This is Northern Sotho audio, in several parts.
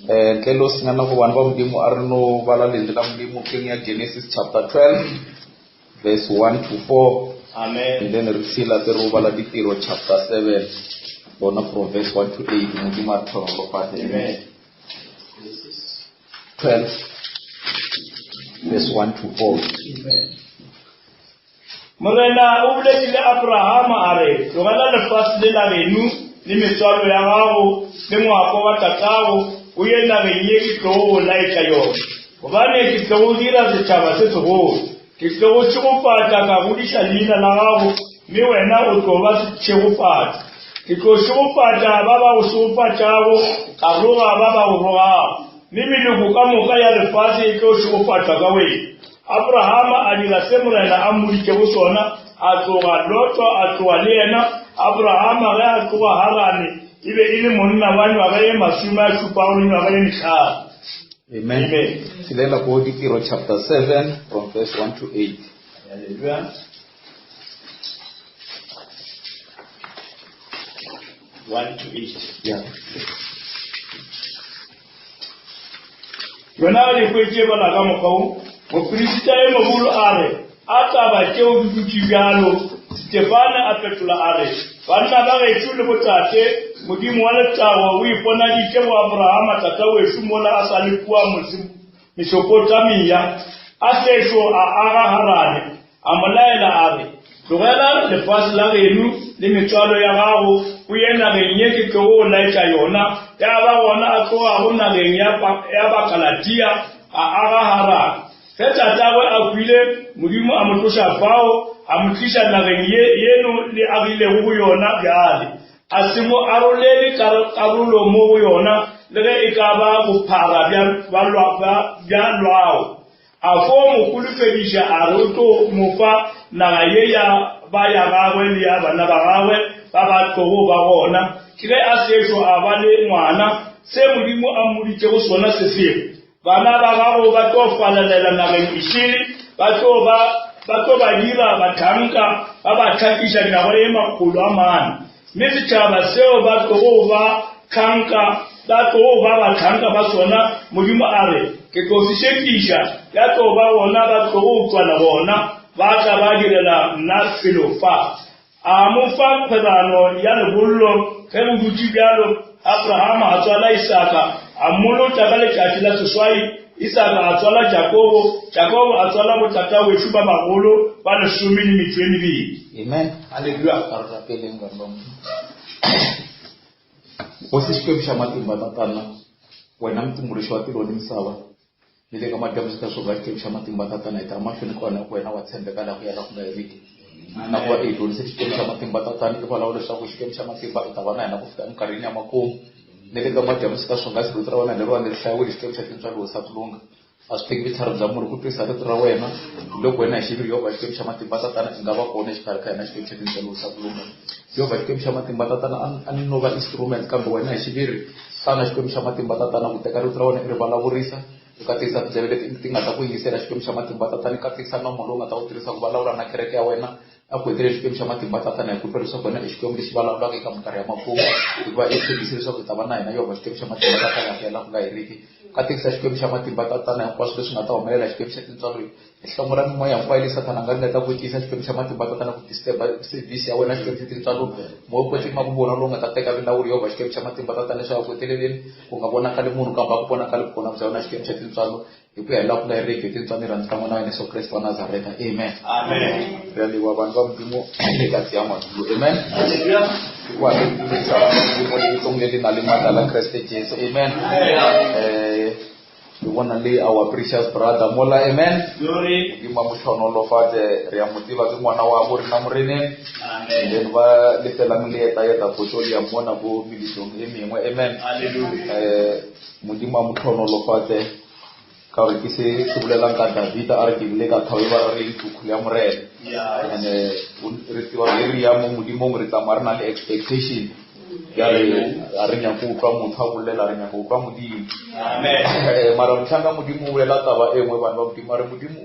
Eh, ntle le go senya nako bana ba modimo a re no bala lentswe la modimo keng ya genesis chapter 12 verse 1 to 4 Amen. and then re tshela tse re o bala ditiro chapter 7 bona from verse 1 to 8 modimo a re tlhonolofatse Amen. 12 verse 1 to 4 Morena o boletše le Abrahama a re, Tlogela lefase le la geno le metswalo ya gago le ngwako wa tatago, o ye nageng ye ke tlogo go laetša yona. Gobane ke tlo go dira setšhaba se segolo, ke tlo go šegofatša ka godiša leina la gago, mme wena o tlo ba tšhegofatšo. Ke tlo šegofatša ba ba go šegofatšago, ka roga ba ba go rogago, mme meloko ka moka ya lefase e tlo šegofatšwa ka wena. Abrahama a dira se Morena a mmoditšego sona, a tloga, Loto a tloga le yena. Abrahama ge a tloga Harane e be e le monna wa nywaga ye masome a šupago le nywaga ye mehlano. Amen. Amen. Tshelela ko ditiro chapter 7 from verse 1 to 8. Hallelujah. 1 to 8. Yeah. Yona le hwetše bala ka mokgwa wo. Moperisita e mogolo a re, A taba tšeo di dutše bjalo? Setefane a fetola a re, Banna ba gešo le botate, Modimo wa letago o iponaditše go Abrahama tata wešo mola a sa le kua Mesopotamia, a sešo a aga Harane. A mo laela a re, Tlogela lefase la geno le metswalo ya gago, o ye nageng ye ke tlogo go laetša yona. Ya ba gona a tlogago nageng ya, ya Bakaladia, a aga Harane. Ge tatagwe a hwile, Modimo a mo tloša fao, a mo tliša nageng ye yeno le agilego go yona bjale. A se mo arolele karolo mo go yona, le ge e ka ba bophara bja, bja, bja lwao. A fo mo holofediša a re o tlo mo fa naga ye ya ba ya gagwe le ya bana ba gagwe ba ba tlogo ba gona. Ke ge a sešo a ba le ngwana. Se Modimo a mmoditšego sona se seo, Bana ba gago ba tlo falalela nageng e šele, ba tlo ba ba tlo ba dira bahlanka, ba ba hlakiša nywaga e makgolo a mane. Mme setšhaba seo ba tlogo ba hlanka, ba tlogo ba bahlanka ba sona, Modimo a re, Ke tlo se šekiša, ya tlo ba gona ba tlogo tšwala gona, ba tla ba direla nna felo fa. A mo fa kgwerano ya lebollo. Ge go dutše bjalo, Abrahama a tswala Isaka, a mmolotša ka letšatši la seswai. Isaka a tswala Jakobo, Jakobo a tswala botatawešo ba bagolo ba lesome le metšo e mebedi. Amen. Haleluya. A re rapeleng bana ba Modimo. Hosi Xikwembu xa matimba tatana, wena mutumbuluxi wa tilo ni misava, ni le ka madyambu swi ta swo va Xikwembu xa matimba tatana hi ta mahlweni ka wena ku wena wa tshembeka laha ku ya la ku nga heriki. Na ku va i hi dyondzise Xikwembu xa matimba tatana i vulavula leswaku Xikwembu xa matimba i ta va na hina ku fika eminkarhini ya makumu. Ni le ka madyambu swi ta swonghasi rito ra wena leriwani ri hlayiwile Xikwembu xa tintswalo hosi ya ku lungha. A swi teki vutlhari bya munhu ku twisisa rito ra wena loko wena hi xiviri Yehovha Xikwembu xa matimba tatana i nga va kona exikarhi ka hina Xikwembu xa tintswalo hosi ya ku lungha. Yehovha Xikwembu xa matimba tatana a a ni no va instrument kambe wena hi xiviri tana Xikwembu xa matimba tatana ku teka rito ra wena i ri vulavurisa u katekisa tindleve leti ti nga ta ku yingisela Xikwembu xa matimba tatana i katekisa nomo lowu nga ta wu tirhisa ku vulavula na kereke ya wena A ku heteleli Xikwembu xa matimba Tatana hi ku twa leswaku wena i Xikwembu lexi vulavulaka eka minkarhi ya makumu, hikuva i tshembise leswaku u ta va na hina Yehovha Xikwembu xa matimba Tatana ku ya laha ku nga heriki. Katekisa Xikwembu xa matimba Tatana hinkwaswo leswi nga ta humelela Xikwembu xa tintswalo hi hlongola mimoya hinkwayo leyi Sathana a nga ringeta ku yi tisa Xikwembu xa matimba Tatana ku disturb-a service ya wena Xikwembu xa tintswalo moya wo kwetsima ku vona lowu nga ta teka vulawuri Yehovha Xikwembu xa matimba Tatana leswaku ku heteleleni ku nga vonakali munhu kambe a ku vonakali vukona bya wena Xikwembu xa tintswalo hi ku ya hi laha ku nga heriki hi tintswalo ni rirhandzu ra n'wana wa yena Yesu Kreste wa Nazareta amen Amen. ri ya leyiwa vanhu va Mudzimu le ka ya mazulu amen hikuva ri dumisa vanhu va Mudzimu leyi tsongele na le matla la Kreste Jesu amen eh hi vona leyi our precious brother mola amen Glory. Modimo a mo hlonolofatse re ya mo tseba ke ngwana wa bo rena moreneng Amen. then ba lefelang le eta-eta potso le ya mmona ko meletlong e mengwe amen Hallelujah. eh Modimo a mo hlonolofatse ka gore ke se se bolelang ka Davida a re ke bile ka thabo e ba re reng tlukhu ya morena and eh, re tseba ge re ya mo modimong re tsamaya re na le expectation ya re a re nyako utlwa motho a bolela re nyako utlwa modimo eh, mara motlhanga modimo o bolela taba e nngwe bana ba modimo a re modimo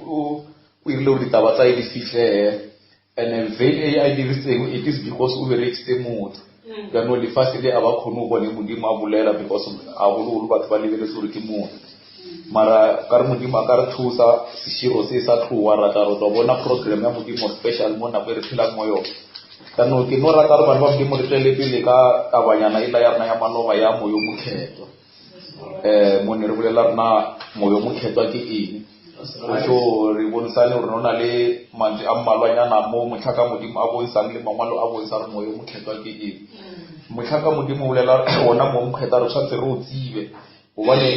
o irile gore ditaba tsa e di fitlhege and vein e a e dirisitseng it is because o berekisitse motho. Jaanong lefase le a ba kgone go bone Modimo a bolela because gagologolo batho ba lebeletse gore ke moya. Mara ka re Modimo a ka re thusa seširo se sa tloga ra tla re tlo bona program ya Modimo special mo nako e re phelang mo yone. Jaanong ke no rata gore bana ba Modimo re tswele pele ka tabanyana ela ya rena ya maloba ya moyo mokgethwa. Um mo ne re bolela rena moyo mokgethwa ke eng. So re bontshane gore go na le mantswe a mmalwanyana mo motlhaka Modimo a bontshang le mangwalo a bontsha gore moyo mokgethwa ke eng. Motlhaka Modimo o bolela ona moyo mokgethwa re tshwanetse re o tsebe gobane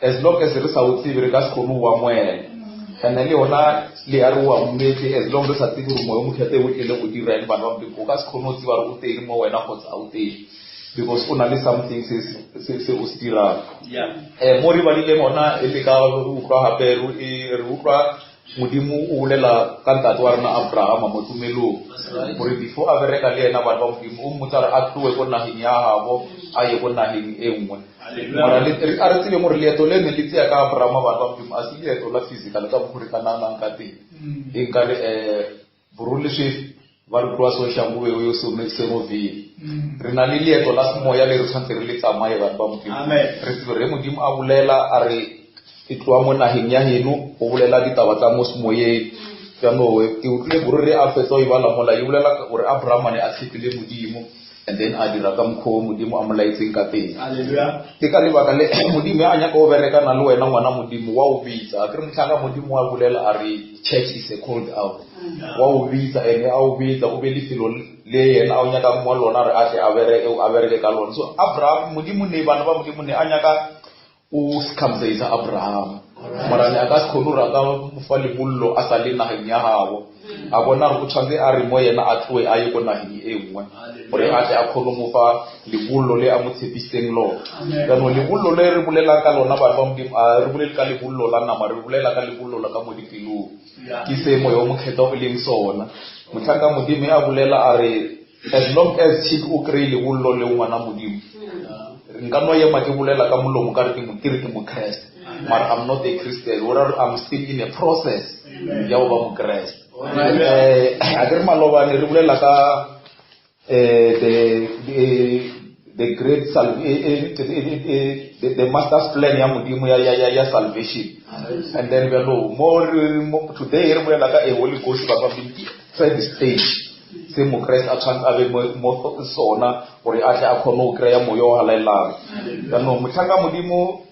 as long as re sa o tsebe re ka se kgone go amoela. And-e le yona le ya re o amogetse as long re sa tsebe gore moyo mokgethwa o tlile go dira eng bana ba Modimo o ka se kgone go tseba gore o teng mo wena kgotsa a o teng because o na le something se se se o se dirang. Um mo re badileng ona e le ka re utlwa gape re utlwa Modimo o bolela ka ntate wa rena Abrahama mo tumelong gore before a bereka le ena batho ba Modimo o mmotsa gore a tloe ko nageng ya gabo a ye ko nageng e nngwe. Mara a re tsebeng gore leeto le ne le tseya ka Abrahama batho ba Modimo a se leeto la physical ka mokgwa re ka naganang ka teng. E nkare um Borule swi va ri twa so xa nguve yo semovile. Re na le leeto la semoya le re tshwanetse re le tsamaye vanhu va Modimo. Re tsebe re Modimo a bolela a re e tloa mo nageng ya heno o bolela ditaba tsa mo semoyeng. Jaanong ke utlwile borre re a fetsa o e bala mola e bolela gore Abraham ne a tshepile Modimo and then a dira ka mokgwa o Modimo a mo laetseng ka teng. Ke ka lebaka le Modimo a nyaka o berekana le wena ngwana Modimo wa o bitsa. Akere motlhanga Modimo wa bolela a re church is a called out. Wa o bitsa ene a o bitsa o be lefelo le yena a o nyakang mo lona re a tle a bereke a bereke ka lona. So Abraham Modimo ne bana ba Modimo ne a nyaka o circumcise Abraham. Mara ne a ka se kgone gore a ka mo fa lebollo a sa le nageng ya gabo. A bona gore o tshwanetse a re mo yena a tloe a ye ko nageng e nngwe gore a tle a kgone mo fa lebollo le a mo tshepisitseng lona. Jaanong lebollo le re bolelang ka lona bana ba Modimo a re bolele ka lebollo la nama re bolela ka lebollo la ka mo dipelong. Ke se moya o mokgethwa o leng sona. Motlhanka Modimo a bolela a re as long as chick o kry lebollo le ngwana Modimo nka no ema ke bolela ka molomo ka re ke ke re ke mokreste mara I'm not a Christian o ra I'm still in a process ya go ba mokreste. Eh a ke re malobane re bolela ka eh the the the great sal eh, eh, the, the master's plan ya Modimo ya ya ya salvation and then bjalo mo mo today re bolela ka a Holy Ghost ba ba third stage se mokreste a tshwanetse a be mo sona gore a tle a kgone go kry-a moya o halalelang. Jaanong motlhanka Modimo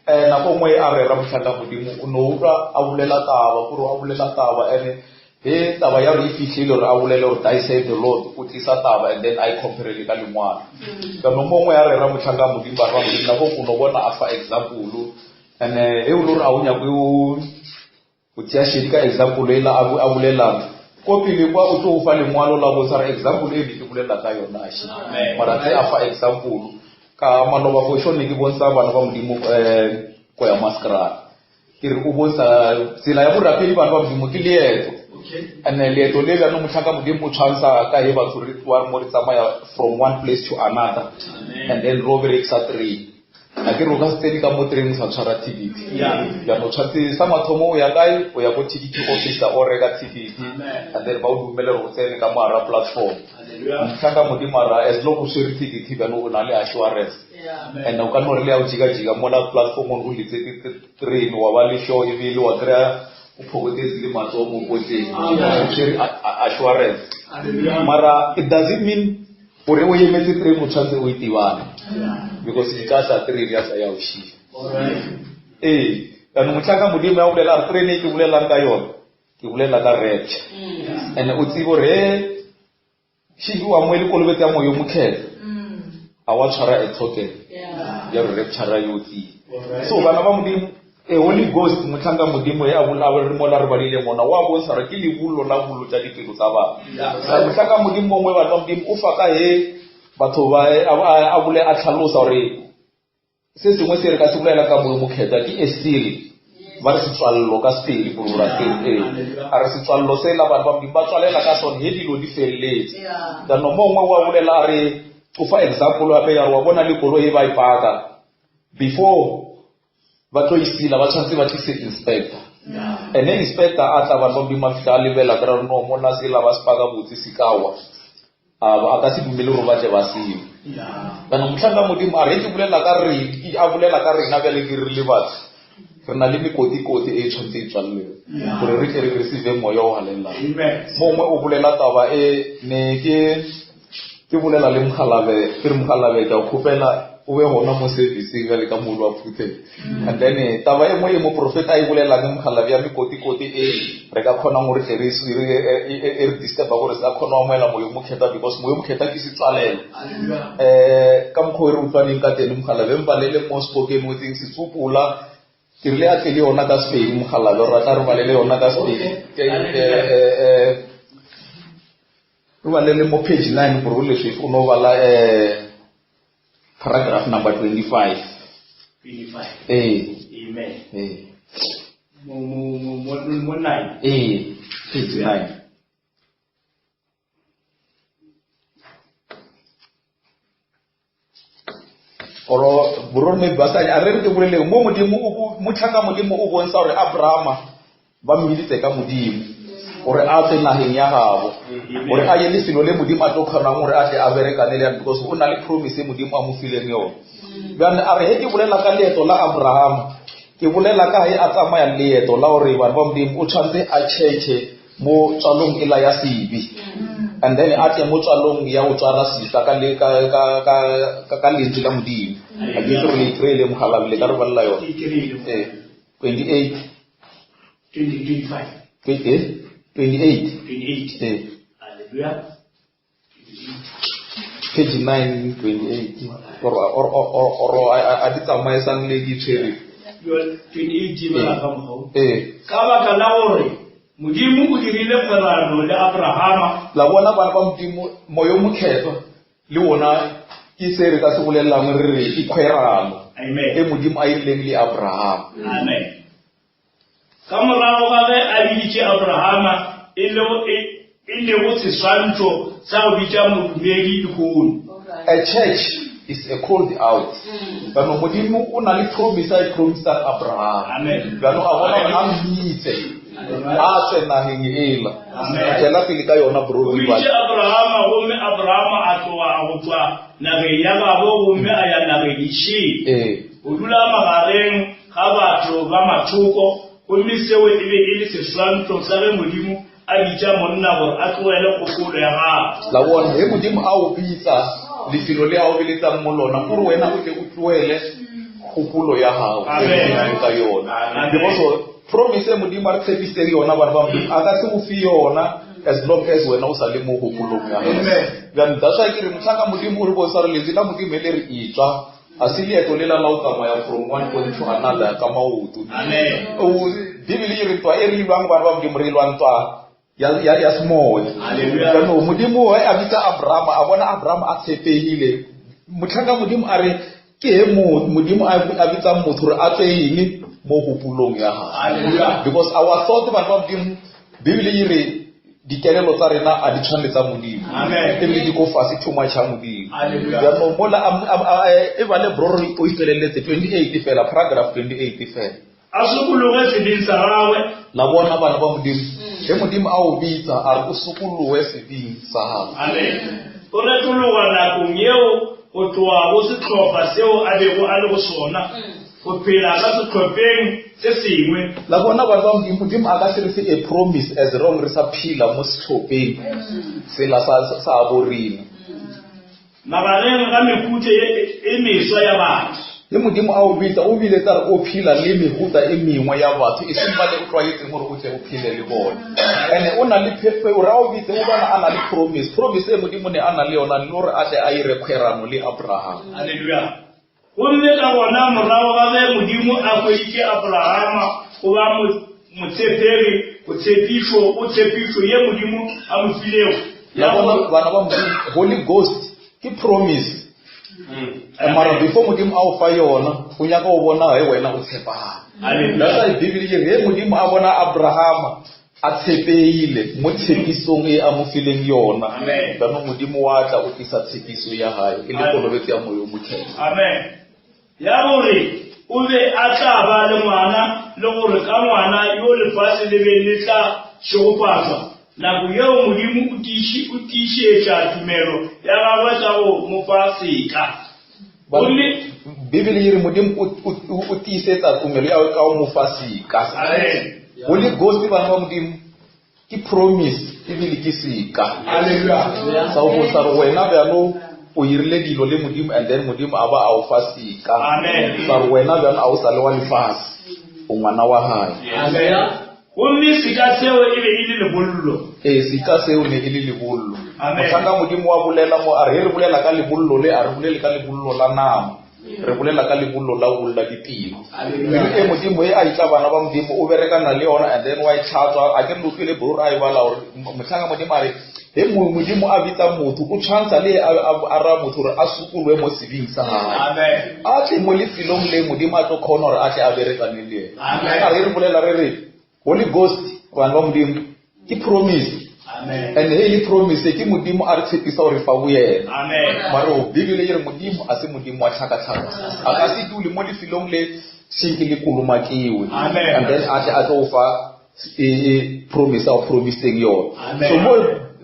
um nako nngwe a rera motlhanka Modimo o ne utlwa a bolela taba kore a bolela taba ene he taba ya gore e fitlhile gore a bolele gore thy say the Lord o tlisa taba and then a e compare le ka lengwalo. Jaanong mongwe a rera motlhanka Modimo ba re Modimo nako o no bona a fa example and he o le gore a o nyake o o tšea šedi ka example ela a bolelang ko pele kwa o tlo o fa lengwalo la bontsha gore example e ne ke bolela ka yona še mara tse a fa example ka maloba for sure ne ke bontsha bana ba Modimo um ko ya mascara ke re o bontsha tsela ya borapedi bana ba Modimo ke leeto and leeto le jaanong motlhanka Modimo o tshwantsha ka he batho re tloa mo re tsamaya from one place to another and then ro berekisa train. A ke re o ka se tsene ka mo train o sa tshwara ticket. Jaanong tshwanetse sa mathomo o ya kae o ya ko ticket officer o reka ticket and then ba o dumele gore o tsene ka mo hara platform. Motlhanka Modimo a ra as long o tshwere ticket jaanong o na le assurance. And o ka nno re le ya o jika-jika mola platformong o letse train wa ba le sure ebile wa kry-a o phokotetse le matsogo mo potleng o tshwere assurance. Mara it doesn't mean gore o emetse train o tshwanetse o itebale because e ka tla train ya tla ya o shia. Ee, jaanong motlhanka Modimo ya bolela a re train e ke bolelang ka yone ke bolela ka rapture. And o tsebe gore he šedi o amoele kolobetso ya moya o mokgethwa a wa tshwara a token ya gore rapture yo tsile. So bana ba Modimo a Holy Ghost motlhanka Modimo e a re mola re badile mona wa bontsha gore ke lebollo la bollo tša dipelo tsa batho. Motlhanka Modimo mongwe bana ba Modimo o fa ka he batho ba a bole a tlhalosa gore se sengwe se re ka se bolela ka moya mokgethwa ke a seal ba re setswallo ka Sepedi gore o rateng ee a re setswallo se la bana ba Modimo ba tswalela ka sone he dilo di feleletse. Jaanong mongwe wa bolela a re o fa example gape ya re wa bona le koloi e ba e paka before ba tlo e sila ba tshwanetse ba tlise inspector. Ene inspector a tla batho ba Modimo a fitlha a lebela kry-a gore no monna sela ba se paka botse se ka wa. A a ka se dumele gore ba tle ba sewe. Kana mohlanka Modimo a re ke bolela ka re a bolela ka rena bjale ke re le batho re na le mekotikoti e tshwanetse e tswalelwe gore re tle re receive moya o halelelang. Mongwe o bolela taba e ne ke ke bolela le mogalabe ke re mogalabe ke a kgopela o be gona mo serviceng bjale ka molo wa phuthego. And then eh, taba e nngwe e moprofeta a e bolelang mogalabi ya mekotikoti e re ka kgonang gore tle re e, e, e re disturba gore se ka kgona go amoela moyo mokgethwa because moyo mokgethwa ke setswalelo um ka mokgwa o re utlwaneng ka teng mogalabi empa le le mo spoken wetseng setsopola ke rile a tle le yona ka sepedi mogalabi gore a tla re balele yona ka sepedi eh, re balele mo page 9 gore o leswe o no bala um Paragraph number 25. 25. Ee. Amen. Ee. Mo mo mo mo mo 9. Ee. Page 9. Oro borro mme basadi a re re ke boleleng mo modimo motlhaka modimo o bontsha gore Abrahama ba mmiditse ka modimo gore a tswe nageng ya gabo gore a ye lefelo le modimo a tlo kgonang gore a tle a berekane le yane because o na le promise e modimo a mo fileng yone bjane a re he ke bolela ka leeto la abrahama ke bolela ka he a tsamaya leeto la gore bana ba modimo o tshwanetse a tšhetšhe mo tswalong ela ya sebe and then a tle mo tswalong ya go tswara sisa ka lentswe la modimo a ke itse gore le kry-ile mogalabile ka re balela yone ee 28 25 28 28 eh. Hallelujah. Page 9 28 or or or or a di tsamaisang le ke tshwere. 28 ba ka mogau. Eh. Ka baka la gore Modimo o dirile kgwerano le Abrahama. La bona bana ba Modimo moyo mokgethwa le wona ke se re ka se bolelelang re re ke kgwerano e Modimo a e rileng le Abrahama. Amen. Ka morago ga ge a biditše Abrahama e lego e, e lego seswantšho sa go bitša modumedi lehono. A church is a called out. Jaanong Modimo o na le promise a e promisang Abraham. Amen. Jaanong a bona gore a mmitse a tswe nageng ela. Tswela pele ka yona bro. O biditše Abrahama gomme Abrahama a tloga go tšwa nageng ya gabo gomme a ya nageng e šele. Ee. Go dula magareng ga batho ba mathoko, gomme seo e be e le seswantšho sa ge Modimo a bitša monna gore a tlogele kgopolo ya gagwe. La bona, ge Modimo a o bitsa, lefelo le a o beletsang mo lona, kore wena o tle o tlohele kgopolo ya gago e Amen. ka yona. Amen. Because promise e Modimo a re tshepisitseng yona bana ba Modimo, a ka se o fe yona as long as wena o sa le mo kgopolong ya gago. Amen. Bjale that's why ke re mohlanka Modimo o re bontsha gore lentswe la Modimo le re etswa a se leeto lela la o tsamaya from one point to another ka maoto Amen. O- bibele e re ntwa e re ilwang bana ba modimo re ilwa ntwa ya, ya, ya semoya Hallelujah. jaanong modimo ge a bitsa abrahama a bona abrahama a tshepegile motlhanka modimo a re ke he modimo a a bitsang motho gore a tswe eng mo gopolong ya gagwe Hallelujah. because our thought bana ba modimo bibele e re dikelelo tsa rena a di tshwane le tsa modimo Amen. ebile di ko fase too much ya modimo Hallelujah. jaanong mola e ba le broro o itsweleletse 28 fela paragraph 28 fela A sokologe sebeng sa gagwe. La bona bana ba modimo ge modimo a o bitsa a re o sokologe sebeng sa gago Amen. O retologa nakong yeo go tloga go sehlopha seo a bego a le go sona go phela ka sehlopheng se sengwe. La bona bana ba modimo modimo a ka se re fe a promise as long re sa phela mo sehlopheng sela sa sa bo rena. Magareng ga mehuta ye e meswa ya batho. Le modimo a o bitsa o bile tsa re o phela le mehuta e mengwe ya batho e seng ba le o tlwaetseng gore o tle o phele le bone. Ene o na le phepe o re a o bitse o bona a na le promise promise e modimo ne a na le yona le gore a tle a ire kgwerano le Abraham. Haleluya. Gomme ka gona morago ga ge Modimo a hweditše Abrahama go ba mo, motshepegi go tshepišo, go tshepišo ye Modimo a mo filego, La ya bona gore, bana ba modimo Holy Ghost ke promise. Mara before modimo a o fa yona o nyaka o bona ge wena o tshepagala. Haleluya. That's why Bibele e re ge modimo a bona Abrahama a tshepeile mo tshepisong e a mo fileng yona Amen. jaanong modimo wa tla o tlisa tshepiso ya gae e le Amen. kolobetso ya moyo o mokgethwa Amen. Ya gore o be a tla ba le ngwana, le gore ka ngwana yo lefase le be le tla šegofatšwa. Nako yeo Modimo o tiiši, o tiišetša tumelo ya gagwe ka go mo fa seka. Gomme. Bibele e re Modimo o, o, o tiisetsa tumelo ya gagwe ka go mo fa seka. Amen. Holy Ghost, bana ba Modimo, ke promise ebile ke seka. Hallelujah. Sa go sa re wena bjalo o irile dilo le Modimo and then Modimo a ba a o fa seka. Amen. Sa re wena bjalo a o sa le wa lefase, o ngwana wa gae. Amen. Gomme seka seo e be e le lebollo. Ee, seka seo ne e le lebollo. Amen. Mohlanka Modimo wa bolela mo, a re, Ge re bolela ka lebollo le, a re bolele ka lebollo la nama. Re bolela ka lebollo la go bolla ditiro. Pelo e Modimo e a itla bana ba Modimo, o berekana le yona and then wa e tlhatswa. A ke re le utlwile bro a e bala gore mohlanka Modimo a re, Ge Modimo a bitsa motho, o tshwantsha le a, a, a raya motho gore a sokolwe mo sebing sa gagwe. Amen. A tle mo lefelong le Modimo a tlo kgona gore a tle a berekane le yena. Amen. A re re bolela re re Holy Ghost bana ba Modimo ke promise. Amen. And he le promise ke Modimo a re tshepisa gore fa boyena. Amen. Mare o Bibele e re Modimo a se Modimo wa tlhakatlhaka. A ka se dule mo lefelong le senke le kolomakiwe. Amen. And then a tle a tlo fa e, e promise a o promiseng yona. Amen. So mo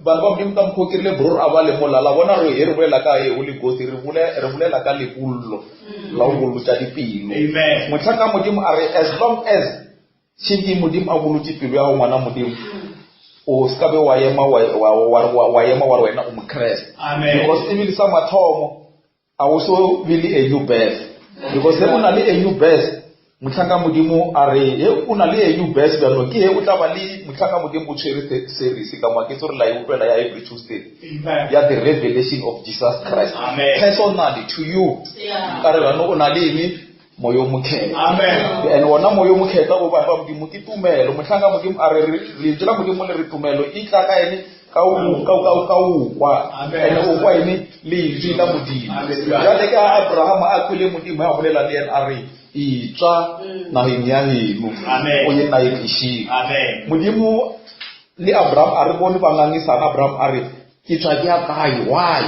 bana ba Modimo ka mokgwa o ke rile bro a ba le mola la bona re e re bolela ka e Holy Ghost re bole re bolela ka lebollo la go bolotša dipelo. Amen. Mohlanka Modimo a re as long as tšhinki Modimo a bolotše pelo ya go ngwana Modimo o se ka be wa ema wa wa wa wa ema wa re wena o Mokreste. Amen. Because ebile sa mathomo a o so be le a new birth because he o na le a new birth mohlanka modimo a re he o na le a new birth bjalo ke he o tla ba le mohlanka modimo o tshwere series ka moa ke tse re la e utlwela ya every Tuesday Amen. ya the revelation of Jesus Christ Amen. personally to you ka re bjano o na le eng moya o mokhetha Amen. and wona moya o mokhetha o bana ba modimo ke tumelo mohlanka modimo a re lentswe la modimo le re tumelo e tla ka ene ka o ka o ka o kwa Amen. and o kwa ene lentswe la modimo Amen. jale ka Abraham a kwele modimo a bolela le yena a re etswa nageng ya geno Amen. o ye nageng e šele Amen. modimo le Abraham a re bone ba ngangisana Abraham a re ke tswa ke ya kae why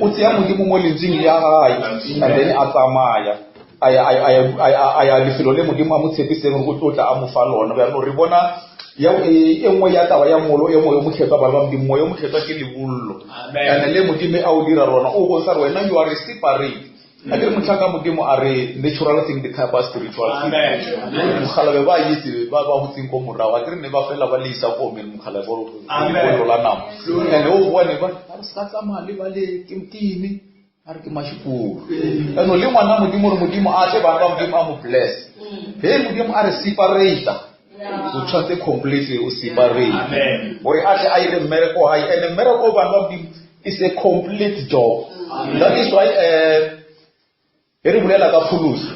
o tseya modimo mo lentsweng ya gae and then a tsamaya a ya- a ya- a ya- a ya- a ya lefelo le modimo a mo tshepiseng gore o tlo tla a mo fa lona bjalo re bona ya e e nngwe ya taba ya molo e moyo mokgethwa bana ba modimo moyo mokgethwa ke lebollo Amen. and le modimo a o dira rona o bontsha gore wena you are separate a ke re mohlanka modimo a re natural thing di type spiritual thing Amen. mokgalabe ba itse ba ba gotseng ko morago a ke re ne ba fela ba le isa ko meng mokgalabe Amen. lebollo la nama and o bone ba a re se ka tsamaya le ba le ke ke a re ke mashikuru ano le ngwana modimo gore modimo a tle bana ba modimo a mo bless he modimo a re separata o tshwanetse completely o separate Amen. gore a tle a ire mmereko wa hae and mmereko o bana ba modimo is a complete job that is why um he re bolela ka pholoso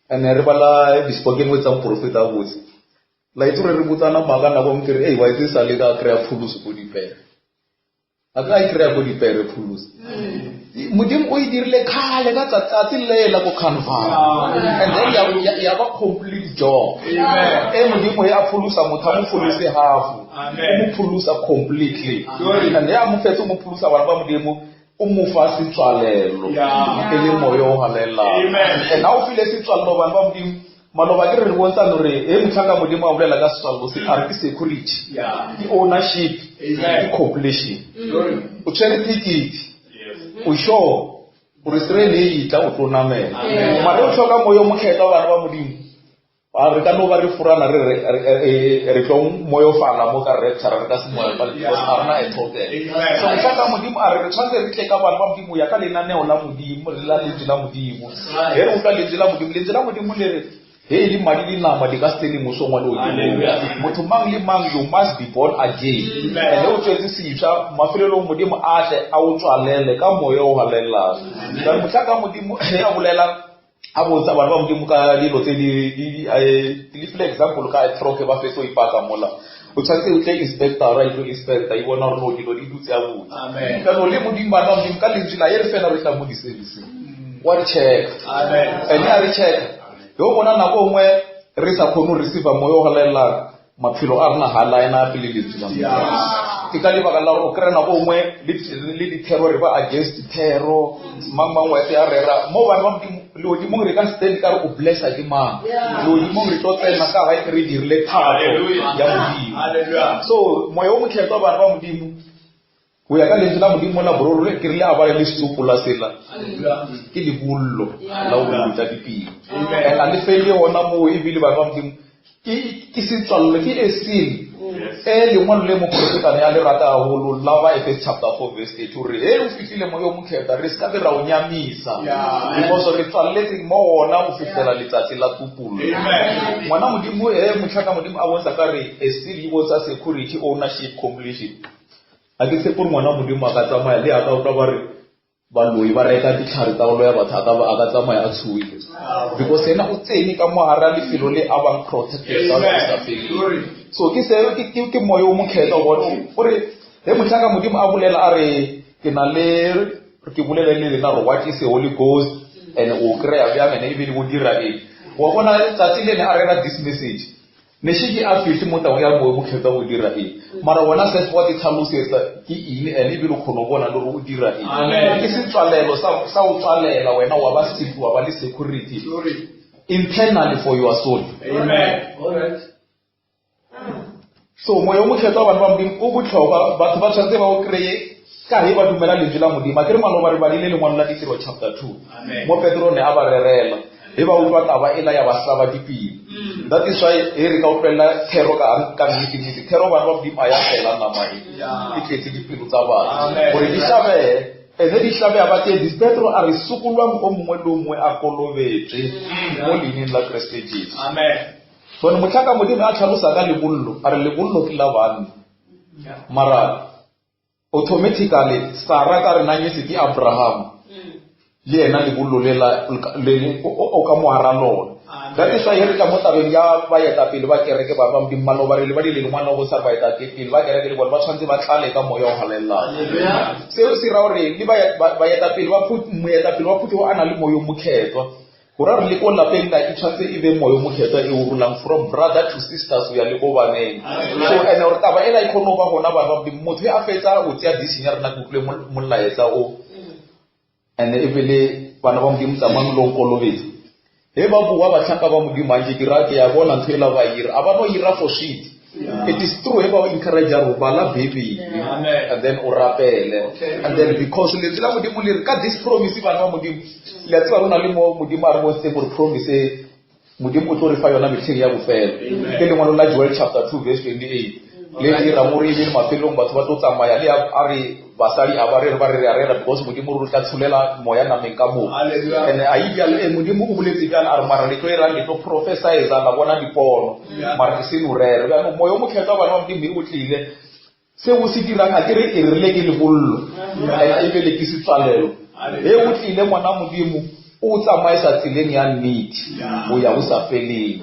and re bala di-spoken words tsa moporofeta botse la itse gore re botsana maaka nako nngwe ke re ei wa itse sa le ka kry-a pholoso ko dipere a ka e kry-a ko dipere pholoso modimo o e dirile kgale ka tsatsi lela ko Calvary and then ya, ya, ya ba complete job Amen. e modimo he a pholosa motho a mo pholose half Amen. o mo pholosa completely Glory. and he a mo fetse o mo pholosa bana ba modimo o mo fa setswalelo Yeah. e le moya o galelang Amen. and ha o file setswalelo bana ba modimo maloba ke re re bontshane gore he motlhanka modimo a bolela ka setswalelo se a re ke security Yeah. ke ownership Amen. ke completion Glory. o tshwere ticket Yes. o sure gore train e itla o tlo namela Amen. mare o tlhoka moya o mokgethwa bana ba modimo a re ka no ba re forana re re- re re- re tlo moyofala mo ka rapture re ka se moyofale because a rena a token Amen. so mohlanka modimo a re re tshwanetse re tle ka bana ba modimo ya ka lenaneo la modimo le la lentswe la modimo he re utlwa lentswe la modimo lentswe la modimo le re he e le madi le nama di ka se tsene mosong wa lehodimong Hallelujah. motho mang le mang you must be born again Amen. and o tswetse sefša mafelelong modimo a tle a o tswalele ka moya o galelelang jale mohlanka modimo he a bolela a botsa bana ba modimo ka dilo tse di di- eh, ke le file example ka truck ba fetso ipaka mola o tshwanetse o tle inspector a itlo inspector e bona gore no dilo di dutse a botse Amen. jaanong le modimo bana ba modimo ka lentswe la ye re fela re tla mo di-serviceng wa re checka Amen. ene a re checka yo bona nako nngwe re sa kgone go receive moya o galelelang maphelo a rena ga line up le lentswe la Modimo. Ke ka lebaka la gore o kry-a nako nngwe le le dithero re ba against dithero mang mang wa a rera mo bana ba modimo Legodimong re ka se tsene ka re o blessa ke mang. Legodimong re tlo tsena ka ge re dirile thato ya Modimo. So moya o mokgethwa bana ba Modimo go ya ka lentswe la Modimo la bororo le ke rile a bale le setsopola sela ke lebollo la go bolotša dipelo. And a le fele gona moo ebile bana ba Modimo ke ke setswallo ke a seal e lengwalo le moprofetane a le rata haholo la ba Efes chapter 4 verse 8 gore he o fihlile moya o mokgethwa re se ka be ra o nyamisa because re tswaletse mo ona go fihlela letsatsi la topollo. Ngwana Modimo he motlhaka Modimo a bontsha ka re a seal e bontsha security ownership completion. A ke tshepe gore ngwana Modimo a ka tsamaya le a ka utlwa ba re baloi ba reka ditlhare tsa go loya batho a ka a ka tsamaya a tshoile because ena o tsene ka mo gare lefelo le a bang protected ka go sa feleng. So ke se ke ke ke moya o mokgethwa gone o re he motlhaka Modimo a bolela a re ke na le ke bolele le lena gore what is the Holy Ghost and o kry-a bjang ene ebile o dira eng. Wa bona tsatsi le ne a rera this message ne šetše a fihle mo tabeng ya moya o mokgethwa o dira eng mara wena self wa ditlhalosetsa ke eng ene ebile o kgona go bona le gore o dira eng. Ke setswalelo sa o tswalela wena wa ba safe wa ba le security internally for your soul. Amen. All right. So moya o mokgethwa bana ba Modimo o botlhokwa batho ba tshwanetse ba o kry-e ka ge ba dumela lentswe la Modimo. A ke re maloba re badile lengwalo la Ditiro chapter 2 mo Petro ne a ba rerela he ba utlwa taba ela ya ba hlaba dipelo. That is why he re ka utlwelela thero ka ka nnete nnete thero bana ba Modimo a ya fela nama e e tletse dipelo tsa batho gore di hlabege ene di hlabega ba tee Petro a re sokolwang o mongwe le o mongwe a kolobetswe mo leineng la Kriste Jesu. Amen. Gone motlhaka Modimo a tlhalosa ka lebollo a re lebollo ke la banna mara automatically Sarah ka re nanyetse ke Abraham le yena lebollo le la le o ka mo hara lona. That is why re tla mo tabeng ya baetapele ba kereke ba ba Modimo maloba re le ba dile lengwalo go sa baetapele ba kereke le bone ba tshwanetse ba tlale ka moya o halalelang. Seo se ra gore le baetapele ba moetapele wa phuthego a na le moya o mokgethwa go ra re le ko lapeng la e tshwanetse e be moya o mokgethwa e o rolang from brother to sisters go ya le ko baneng. So and gore taba ela e kgone go ba gona bana ba Modimo motho e a fetsa go tseya decision ya rena ke utlwile molaetsa o and ebile bana ba Modimo tsamayang lo nkolobetsa. He ba bua batlhanka ba Modimo anje ke ra ke ya bona ntho ela ba ira a ba no ira for shit. It is true he ba o encourage gore bala Bibele and then o rapele and then because lentswe la Modimo le re ka this promise bana ba Modimo le a tseba rona le mo Modimo a re bontshitseng gore promise Modimo o tlo re fa yona metlheng ya bofelo. Ke lengwalo la Joel chapter 2 verse 28 le dirang gore ebile mafelong batho ba tlo tsamaya le a re basadi a ba rere ba re re a rera because Modimo re tla tsholela moya nameng ka moo. And a ibjalo e Modimo o boletse bjalo a re mara le tlo irang le tlo prophesize la bona dipono mara ke se no rere. Bjaanong moya o mokgethwa bana ba Modimo o tlile seo se dirang a ke re e rile ke lebollo and ebile ke setswalelo. He o tlile ngwana Modimo o tsamaisa tseleng ya nnete o ya o sa feleng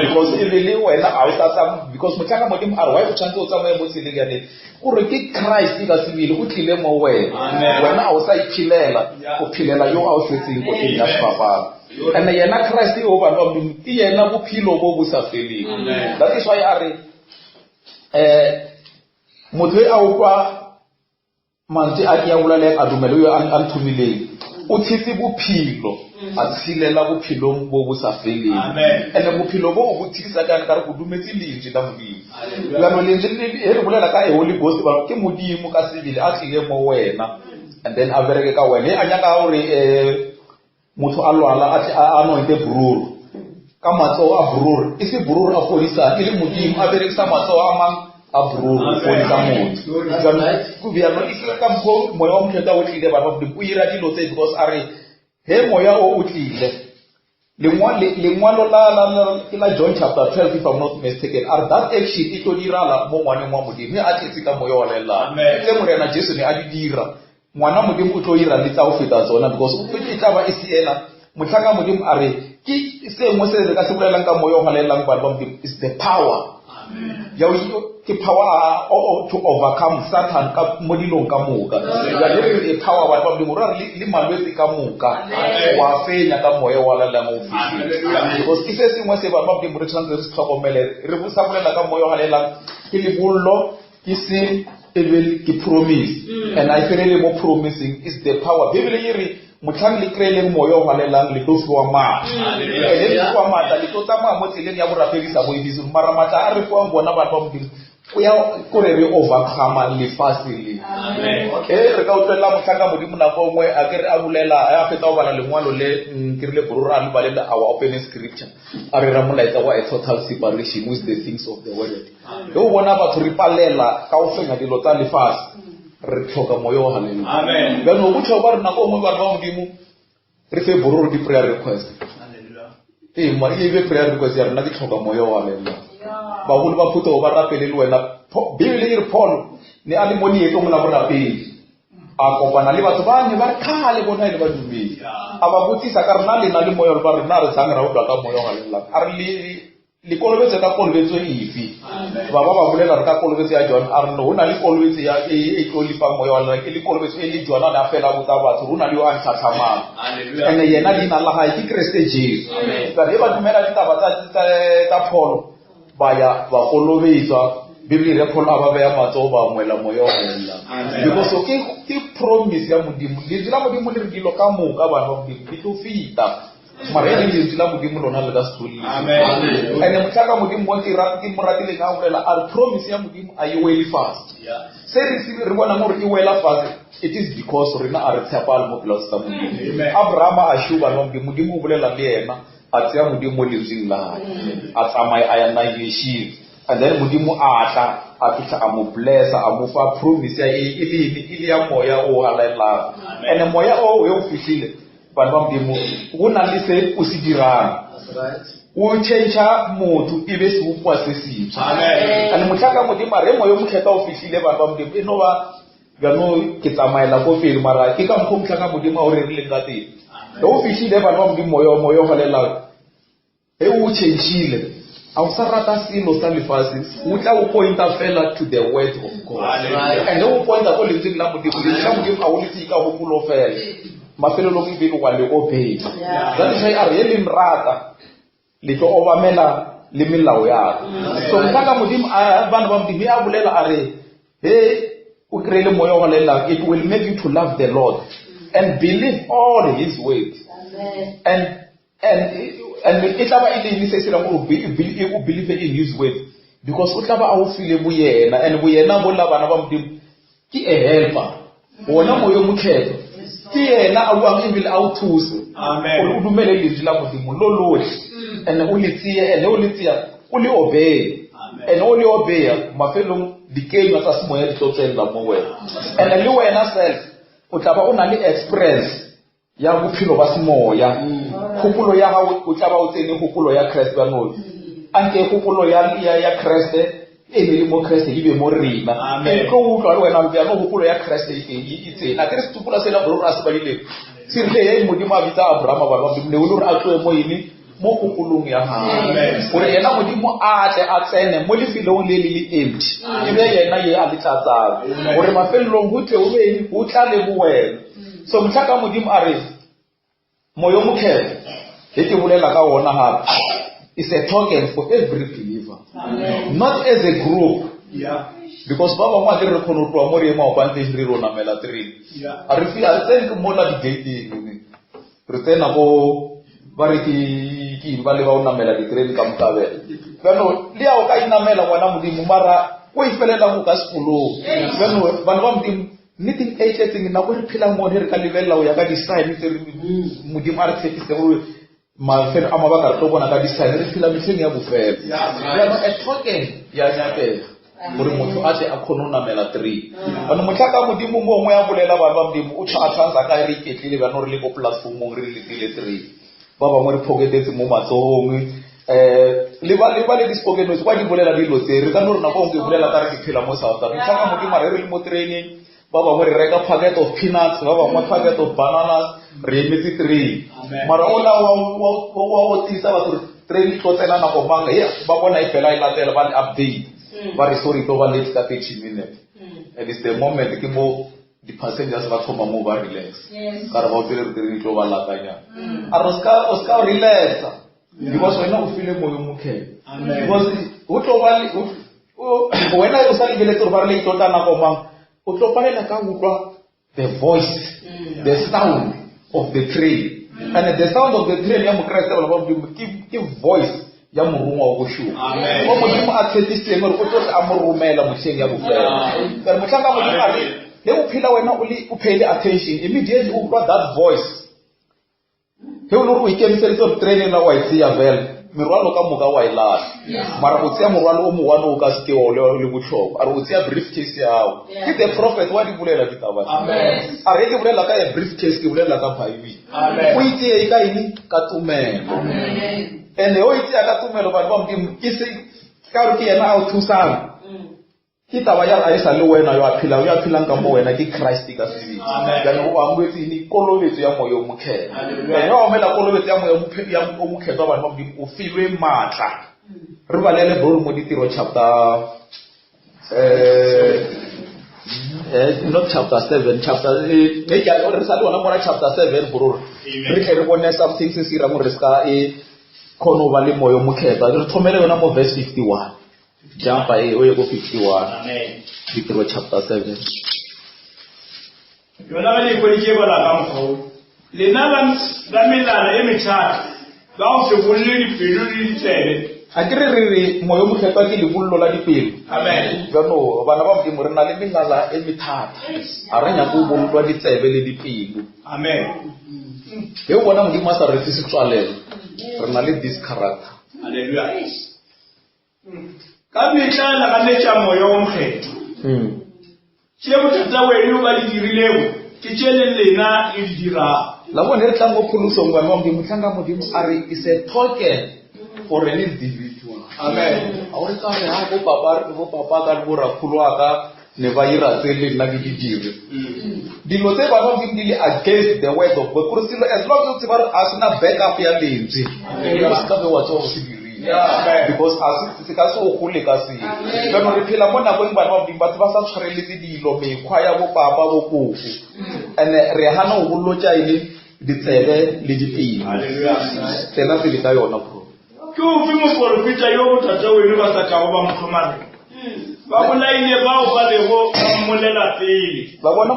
because ebile wena a o sa tsam because motlhaka Modimo a re why o tshwanetse o tsamaye mo tseleng ya nnete gore ke Christ ka sebele o tlile mo wena wena a o sa iphelela o phelela yo a o shwetseng koteng ya sefapano. And yena Christ o bana ba Modimo ke yena bophelo bo bo sa feleng. That is why a re motho e a utlwa mantswe a ke a bolaleng a dumele yo a nthomileng o tshetse bophelo a tshelela bophelong bo bo sa feleng. And bophelo bo bo tshedisa ka ka re go dumetse lentswe la Modimo. Jaanong lentswe he re bolela ka a Holy Ghost ba ke Modimo ka sebele a tlile mo wena and then a bereke ka wena. He a nyaka gore motho a lwala a tle a anointe bororo ka matsogo a bororo e se bororo a fodisang e le Modimo a berekisa matsogo a mang a bororo go fodisa motho. Jaanong e se ka mokgwa moya wa mokgethwa o tlile bana ba Modimo o ira dilo tse because a re he moya o o tlile lengwalo la ke la John chapter 12 if I'm not mistaken a re that action e tlo dirala mo ngwaneng wa Modimo he a tletse ka moya wa lelapa tse Morena Jesu ne a di dira ngwana Modimo o tlo ira le tsa go feta tsona because e tla ba e se ena motlhaka Modimo a re ke sengwe se re ka se bolelang ka moya o halalelang bana ba Modimo is the power ya ke power to overcome Satan ka mo dilong ka moka. Jale re e power bana ba Modimo re re le malwetse ka moka wa fenya ka moya o halalelang o fihlile. Because ke se sengwe se bana ba Modimo re tshwanetse re se tlhokomele re sa bolela ka moya o halalelang ke lebollo ke se e be ke promise and a e felele mo promising is the power. Bibele e re Motlhang le kry-eleng moya o galelang le tlo fiwa maatla. Ene le fiwa maatla le tlo tsamaya mo tseleng ya borapedi sa boifise. Mara maatla a re fiwang bona batho ba Modimo o ya kore re overcome lefase le. E re ka utlwelela motlhang ka Modimo nako nngwe a ke re a bolela a fetsa go bala lengwalo le ke rile bororo a le balele our opening scripture a re ra molaetsa wa a total separation with the things of the world. Ge o bona batho re palela ka go fenya dilo tsa lefase re tlhoka moya o haleluya. Jaanong botlhokwa re nako nngwe bana ba Modimo re fe bororo di-prayer request. Ee, ma e be prayer request ya rena ke tlhoka moya o haleluya. Bagolo ba phuthego ba rapele le wena. Bibele e re Paul ne a le mo leetong la borapedi. A kopana le batho ba ne ba re kgale bona e le badumedi. A ba botsisa ka rena le na le moya ba rena re tsang ra utlwa ka moya o haleluya. A re le le kolobetso ka kolobetso efe ba ba ba bolela re ka kolobetso ya John a re no go na le kolobetso ya e e tlo lefang moya wa lena ke le kolobetso e le John a ne a fela botsa batho go na le yo a ntlhatlhamang ene yena leina la gae ke Kriste Jesu jale ba dumela ditaba tsa pholo ba ya ba kolobetswa Bibele re pholo a ba beya matsogo ba amoela moya o galelang because ke promise ya Modimo lentswe la Modimo le re dilo ka moka bana ba Modimo di tlo feta mara e le lentswe la modimo lona le ka se tlhole ene motlhaka modimo mo ke ke mo ratileng a bolela a re promise ya modimo a e wele fast se re se re bonang gore e wela fast it is because rena a re tshepale mo pela sa modimo abraham a shuba no modimo modimo o bolela le yena a tseya modimo mo lentsweng la hae a tsamaya a ya nageng and then modimo a tla a fitlha a mo blessa a mo fa promise ya e e le e le ya moya o halalelang ene moya o o fitlhile bana ba modimo go na le se o se dirang o change motho e be sebopoa se sentšha and motlha ka modimo a re moya o mokgethwa o fitlhile bana ba modimo e no ba jaanong ke tsamaela ko pele mara ke ka mokgwa motlha ka modimo a o rerileng ka teng ge o fitlhile bana ba modimo moya moya o galelang Ge o tšhentšhile, a o sa rata selo sa lefase, o tla o pointa fela to the word of God. And ge o pointa ko lentsweng la Modimo, lentswe la Modimo a o le tseye ka gopolo fela. Mafelelong ebile wa le obey. That is why a re ye le nrata, le tlo obamela le melao ya ka. So mohla ka Modimo a bana ba Modimo a bolela a re he o kry-ile moya o galelang, it will make you to love the Lord and believe all his words. And and and e tla ba e le eng se se dirang gore o believe in his word because o tla ba a o file boyena and boyena bo la bana ba modimo ke a helper wona moyo mokgethwa ke yena a buang ebile a o thuse gore o dumele lentswe la modimo lo lotlhe and o le tseye and o le tseya o le obeye and o le obeya mafelong dikenywa tsa semoya di tlo tswelela mo wena and le wena self o tla ba o na le experience ya bophelo ba semoya kgopolo ya gago o tla ba o tsene kgopolo ya Kriste jaanong anke kgopolo ya ya ya Kriste e ne le mo Kriste e be mo rena e tlo utlwa le wena jaanong kgopolo ya Kriste e e tsena ke re setsopola sela gore a se badileng se rile ye modimo a bitsa Abrahama bana ba modimo ne o le gore a tloe mo eng mo kgopolong ya gagwe gore yena modimo a tle a tsene mo lefelong le le le empty e be yena ye a le tlatsang gore mafelelong go tle o be o tla le bo wena so mohla ka modimo a re moyo mokgethwa ge ke bolela ka wona gape is a token for every believer not as a group Yeah. because ba bangwe a ke re kgone go tloa mo re ema opanteng re re o namela terene Yeah. a re fi- a re tsene ke mola di-gateng re tsena ko ba re ke ke eng ba le ba o namela diterene ka mokabelo jaanong le ya o ka inamela ngwana modimo mara o e felelang o ka sekolong jaanong bana ba modimo nneteng e tletseng nako e re phelang mo re ka lebelela go ya ka di-sign tse modimo a re tshepise gore mafelo a mabaka re tlo bona ka di-sign re phela metlheng ya bofelo jaanong a token ya nyakega gore motho a tle a kgone go namela tree bano motlha ka modimo mongwe ya bolela bana ba modimo o a tlhansa ka re iketlile bano re le ko platformong re letile tree ba bangwe re phoketetse mo matsogong um le ba le ba le di-spoken kwa di bolela dilo tse re ka no re nako nngwe ke bolela ka re ke phela mo south africa motlha ka modimo a re re le mo training ba bangwe re reka packet of peanuts ba bangwe packet of bananas re emetse train mara ola wa o tsisa batho re train e tlo tsena nako mang e ba bona e fela e latela ba le update ba re sorry tlo ba late ka 30 minutes and it's the moment ke mo di-passengers ba thoma mo ba relax ka re ba o tsele re train e tlo ba latanyana a re o ska relaxa because wena o file moyo mokgethwa because o tlo ba wena o sa lebeletse gore ba re le tlo tla nako mang o tlo palela ka utlwa the voice the sound. of the train and the sound of the train ya mokreste bana ba modimo ke voice ya morongwa wa bošomo o modimo a tshepisitseng gore o tlo a mo romela motlheng ya bofelo kare motlhang ka modimo a re ge o phela wena o le o payile attention immediately o utlwa that voice ge o le gore o ikemiseditse gore train ena wa e tseya fela merwalo ka moka wa e lahla mara o tseya morwalo o mongwane o ka seke o le botlhokwa a re o tseya brief case yago ke the prophet wa di bolela ditaba a re ke bolela ka ya brief case ke bolela ka bible o itseye ka eng ka tumelo and o itseya ka tumelo bana ba modimo ke se ka gore ke yena a o thusang ke taba ya a e sa le wena yo a phelang yo a phelang ka mo wena ke Christ ka sebele jaanong o amogetse eng kolobetso ya moya o mokgethwa ene o amogela kolobetso ya moya o mokgethwa bana ba modimo o filwe maatla re balele bro mo ditiro chapter eh not chapter 7 chapter eh re sa le gona mona chapter 7 bro re tle re bone something se se irang gore re se ka e kgone go ba le moya o mokgethwa re thomele yona mo verse 51 Jumpa e o ye ko 51. Amen. Ditiro chapter 7. Yona ge le ikweditše bala ka mokgwa wo. Lena ba ba melala e methata, ba go se bolle dipelo le ditsebe. A ke re re re moya o mokgethwa ke lebollo la dipelo. Amen. Jano bana ba Modimo re na le melala e methata. A re nyako go bollwa ditsebe le dipelo. Amen. Ge o bona Modimo a sa re fe setswalelo, re na le this character. Hallelujah. Ka mehla le ganetša Moya wo Mokgethwa. Tše bothata weno ba di dirilego ke tše le lena le di dirago. La bone re tlang mo pholosong bana ba Modimo, mohlanka Modimo a re is a token for an individual. Amen. A o re ka re ha bo papa bo papa ka le bo rakgolo wa ka ne ba ira tse le nna ke di dire. Dilo tse bana ba Modimo di le against the word of God. Gore selo as long as o tseba gore a sena backup ya lentswe, o se ka be wa tsoga o se dirile. Because a se se ka se o gole ka selo. Jaanong re phela mo nakong bana ba Modimo batho ba sa tshwareletse dilo mekgwa ya bo papa bo koko. And re hana go bolotša e le ditsebe le dipelo. Tsena pele ka yona bro. Ke ofe moporofeta yo bothata weno ba sa kago ba mo hlomarela? Ba bolaile bao ba bego ba mmolela pele. Ba bona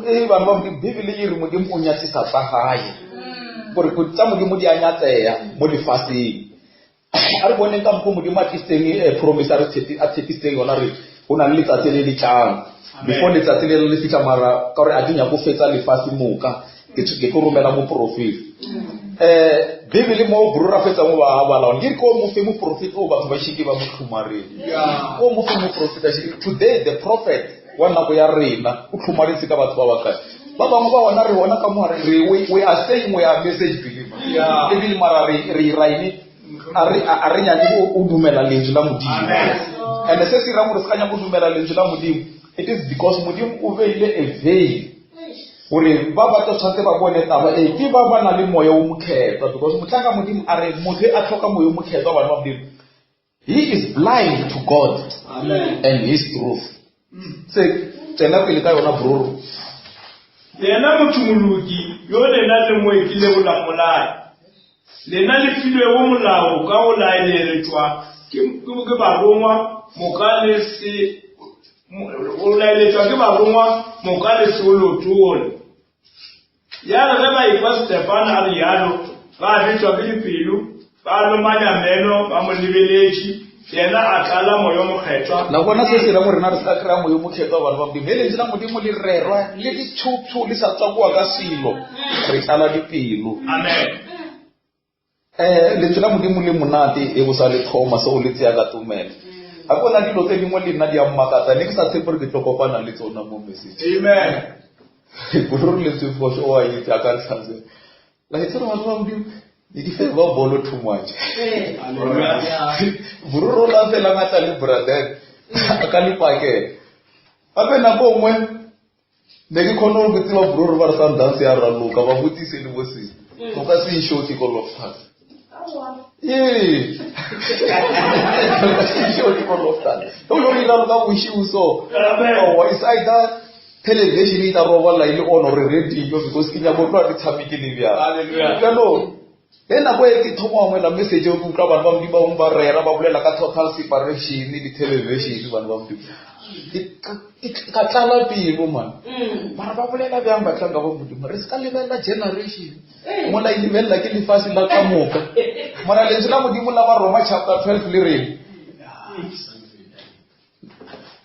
e bana ba Modimo Bibele e re Modimo o nyatsisa tsa gae. Gore tsa Modimo di a nyatseya mo lefaseng. A re boneng ka mokgwa Modimo a tlisitseng eh, promise a re a tshepisitseng yona re go na le letsatsi le le tlang. Before letsatsi le le fitlha mara ka gore a ke nyako fetsa lefatshe moka ke ke tlo romela moporofeta. Eh Bibele mo bro ra fetsa mo ba bala one ke re ko mo fe moporofeta o batho ba shike ba mo tlhomarele. O mo fe moporofeta today the prophet wa nako ya rena o tlhomaretse ka batho ba ba kae. Ba bangwe ba bona re bona ka mo re we are saying we are message believers. Ebile mara re re iraine a re a re nyake go o dumela lentswe la Modimo. And se se irang gore se ka nyaka go dumela lentswe la Modimo it is because Modimo o beile a veil gore ba ba tlo tshwanetse ba bone taba e ke ba ba na le moya o mokgethwa because motlhanka Modimo a re motho a tlhoka moya o mokgethwa bana ba Modimo he is blind to God Amen. and his truth se tsena pele ka yona broro Yena motho moloki yo lena le mo ekilego la mmolaya. Lena le filwego molao ka go laeletšwa ke ke barongwa moka le se go laeletšwa ke barongwa moka le se o lotole. Ya re ge ba ekwa Stefano a realo, ba betšwa ke dipelo, ba lomanya meno ba mo lebeletše, yena a tlala Moya o Mokgethwa. La bona se se ra gore rena re sa kry-a moya o mokgethwa bana ba Modimo. Ge lentswe la Modimo le rerwa le le tshopsho le sa tswakoa ka selo, re tlala dipelo. Amen. Eh, lentswe la Modimo le monate e bo sa le thoma se o le tseya ka tumelo. Ga gona dilo tse dingwe le nna di a mmakatsa ne ke sa tshepe gore ke tlo kopana le tsona mo message. Amen. Gore lentswe phoso o a itse a ka ntlhantsela. Like tsere batho ba Modimo ne di favor bolo too much. Bororo la fela ngata le brother a ka le pakela. Gape nako nngwe ne ke kgone gore ke tseba bororo ba re Sundowns ya raloka ba botsise le bo sese. O ka se e ko Loftus. Ee. O ka se e ko Loftus. O lo re raloka boshigo so. Oh, it's either television e tla robala e le on or radio because ke nyako tloga ke tshameke le bjalo. Hallelujah. Bjalo Ge nako e ke thoma go amogela message ke utlwa bana ba Modimo ba bangwe ba rera ba bolela ka total separation di-television bana ba Modimo. Ke ka tlala pelo man. Mara ba bolela bjang bahlanka ba Modimo? Re se ka lebelela generation. Mola e lebelela ke lefase la ka moka. Mara lentswe la Modimo la Baroma chapter 12 le reng?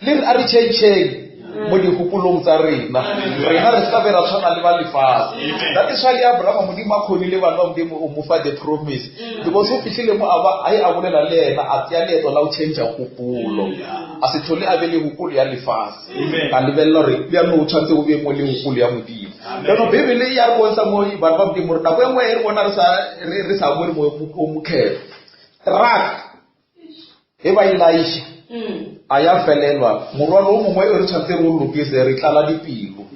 Le re a re tšhentšheng mo dikgopolong tsa rena. Rena re se ka be ra tshwana le ba lefase. That is why le Abrahama Modimo a kgonile bana ba Modimo o mo fa the promise. Because o fihlile mo a ba a ye a bolela le yena a tsea leeto la go tšhentšha kgopolo. A se tlhole a be le kgopolo ya lefase. A lebelela gore bjalo o tshwanetse o be mo le kgopolo ya Modimo. Jaanong Bibele ya re bontsha mo bana ba Modimo gore nako e nngwe e re bona re sa re sa amogele moya o mokgethwa. Truck Ge ba e laiša, a ya felelwa. Morwalo o mongwe o re tshwanetse re o lokise, re tlala dipelo.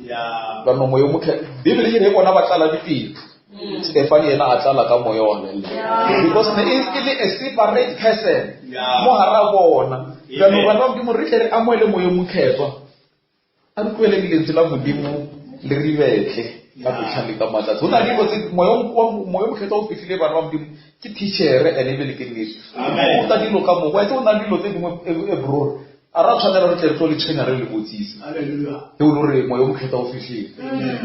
Jaanong moya o mokgethwa, Bibele e re bona ba tlala dipelo. Stefane yena a tlala ka moya wa because ne e e le a separate person mo gara bona. Jaanong bana ba Modimo re tle re amoele moya o mokgethwa. A re tlogeleng lentswe la Modimo le re betle ka botlhale ka matsatsi. Go na le dilo tse moya o mokgethwa o fihlile bana ba Modimo ke teachere and ebile ke nnete. O ruta dilo ka moka. Wa itse go na le dilo tse dingwe e bro a ra tshwanela re tle re tlo le tshwenya re le botsisa. Ge o le gore moya o mokgethwa o fihlile.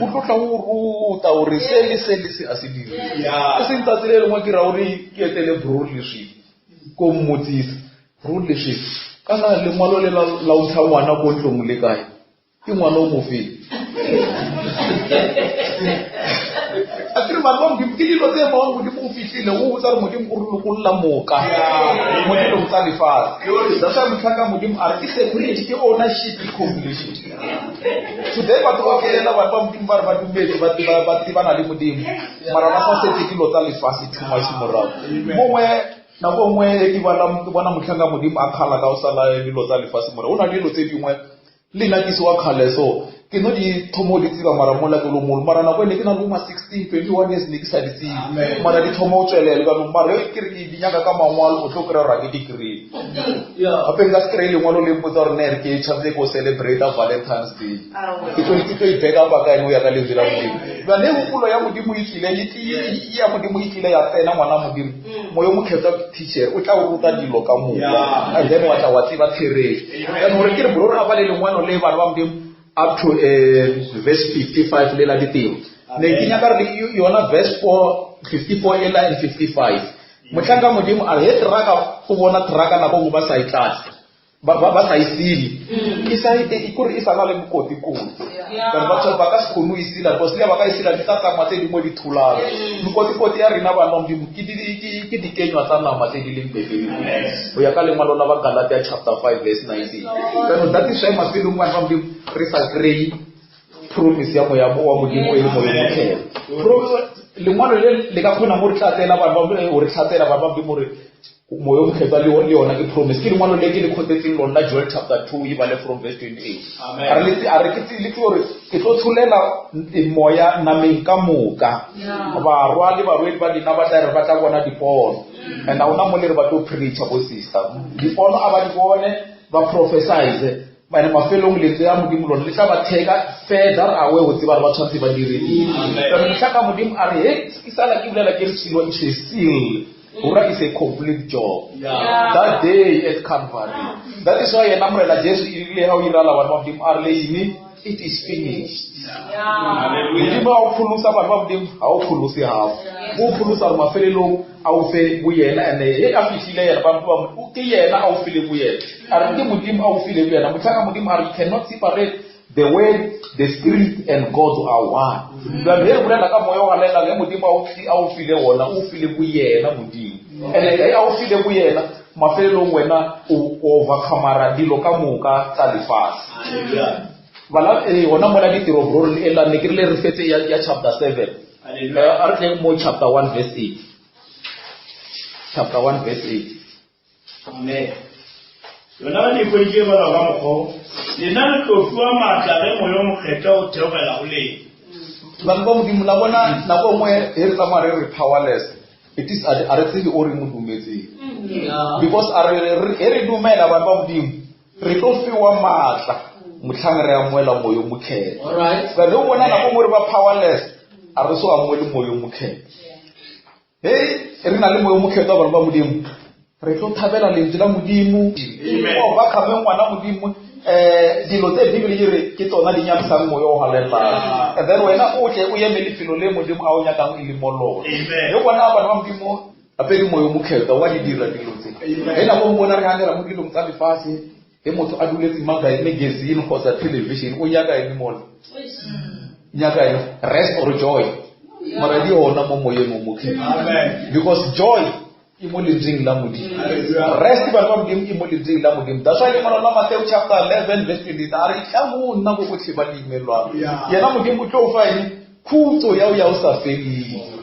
O tlo tla o ruta gore se le se le se a se dire. E seng tsatsi le lengwe ke ra gore ke etele bro leswi ko mmotsisa. Ruri leswi kana lengwalo le la la o ntsha ngwana ko ntlong le kae? Ke ngwana o mofe? A ke re bana ba Modimo ke dilo tse mang Modimo o fihlile o botsa gore Modimo o re lokolla moka mo dilong tsa lefatshe. That's why motlhanka Modimo a re ke security ke ownership ke completion. Today batho ba felela bana ba Modimo ba re ba dumetse ba ba tsebana le Modimo mara ba sa setse dilo tsa lefatshe too much morago. Mongwe Nako nngwe e ke bala ke bona mohlanka Modimo a kgala ka o sa lae dilo tsa lefase more. O na le dilo tse dingwe le nna ke se wa kgale so ke no di thoma go di tseba mara mola ke lo molo mara nako e ne ke na le bo ma 16 21 years ne ke sa di tsebe mara di thoma go tswelela jaanong mara e ke re ke di nyaka ka mangwalo o tlo kry-a gore ga ke di kry-e gape nka se kry-e lengwalo le mpotsa gore ne re ke tshwanetse ko celebrate Valentine's Day ke tlo ke tlo e back up ka ene o ya ka lentswe la Modimo jale kgopolo ya Modimo e tlile ya Modimo e tlile ya tsena ngwana Modimo Moya o Mokgethwa ke teacher o tla o ruta dilo ka moka and then wa tla wa tseba therešo. Jaanong gore ke re bro a bale lengwalo le bana ba Modimo up to verse 55 le la ditiro. Ne ke nyaka re yona verse 4 54 ela and 55. Mohlanka Modimo a re he traka o bona traka nako nngwe ba sa e tlatse. Ba ba ba sa e sile. E sa e e kore e sa na le mokotikoti. Ka batho ba ka se kgone go e sila because le ba ka e sila di tla tsamaya tse dingwe di thulana. Mokotikoti ya rena bana ba Modimo ke di ke ke dikenywa tsa nama tse di leng bebeng. Go ya ka lengwalo la ba Galatia chapter 5 verse 19. Jaanong that is why mafelong bana ba Modimo re sa kry-e promise ya moya wa Modimo e le moya o mokgethwa. Lengwalo le le ka kgona mo re tlatsela bana ba gore tlhatsela bana ba Modimo gore Moya o Mokgethwa le le yona ke promise. Ke lengwalo le ke le khotetseng lona la Joel chapter 2 e bale from verse 28. A re le a re ke le gore ke tlo tsholela moya nameng ka moka. Barwa le barwedi ba lena ba tla re ba tla bona dipono. And a ona mo le re ba tlo preacher bo sister. Dipono a ba di bone ba prophesize. Bane mafelong lentswe ya Modimo lone le tla ba theka further away go tseba gore ba tshwanetse ba dire eng. Ka mohla ka Modimo a re he ke sala ke bolela ke re selo is a seal. Hura is a complete job. That day at Calvary. That is why yena Morena Jesu e rile ha o irala bana ba Modimo a re le eng it is finished. Modimo a o pholosa bana ba Modimo ha o pholose hao. O pholosa gore mafelelong a o fe boyena and he a fihlile yena ba ba ke yena a o file boyena. A re ke Modimo a o file boyena. Mohlanka Modimo a re you cannot separate the word, the spirit and God are one. Jwale he re bolela ka moya o halalelang he Modimo a o file wona o file boyena Modimo. And he a o file boyena mafelelong wena o overcomera dilo ka moka tsa lefase. Bala gona mola ditiro bro e la ne ke rile re fetse ya chapter 7. A re tleng mo chapter 1 verse 8. Chapter 1 verse 8. Amen. Yona le hweditše balwa ka mokgwa wo. Lena le tlo fiwa maatla ge Moya o Mokgethwa o theogela go lena. Batho ba Modimo la bona nako e nngwe he re tsamaya re re powerless it is a re tsebe o re mo dumetseng because a re he re dumela bana ba Modimo re tlo fiwa maatla motlhang re amoela moyo mokgethwa. Ka le o bona nako e nngwe re ba powerless a re so amoele moyo mokgethwa. Hei, re na le moya o mokgethwa bana ba Modimo. Re tlo thabela lentswe la Modimo. O ba kgame ngwana Modimo. Eh dilo tse Bibele di re ke tsona di nyamisang moya o halalelang. And then wena o tle o eme lefelo le Modimo a o nyakang e le mo lona. Le bona bana ba Modimo gape ke moya o mokgethwa wa di dira dilo tse. He nako nngwe bona re ganela mo dilong tsa lefatshe he motho a duletse magazine kgotsa television o nyaka eng mola? Nyaka eng? Rest or joy? Mara di ona mo moyeng o mokgethwa. Because joy e mo lentsweng la Modimo. Rest bana ba Modimo e mo lentsweng la Modimo. That's why lengwalo la Mateo chapter 11 verse 28 a re tla mo nna bo botlhe ba le imelwang. Yena Modimo o tlo fa eng? Khutso ya o ya o sa feleng.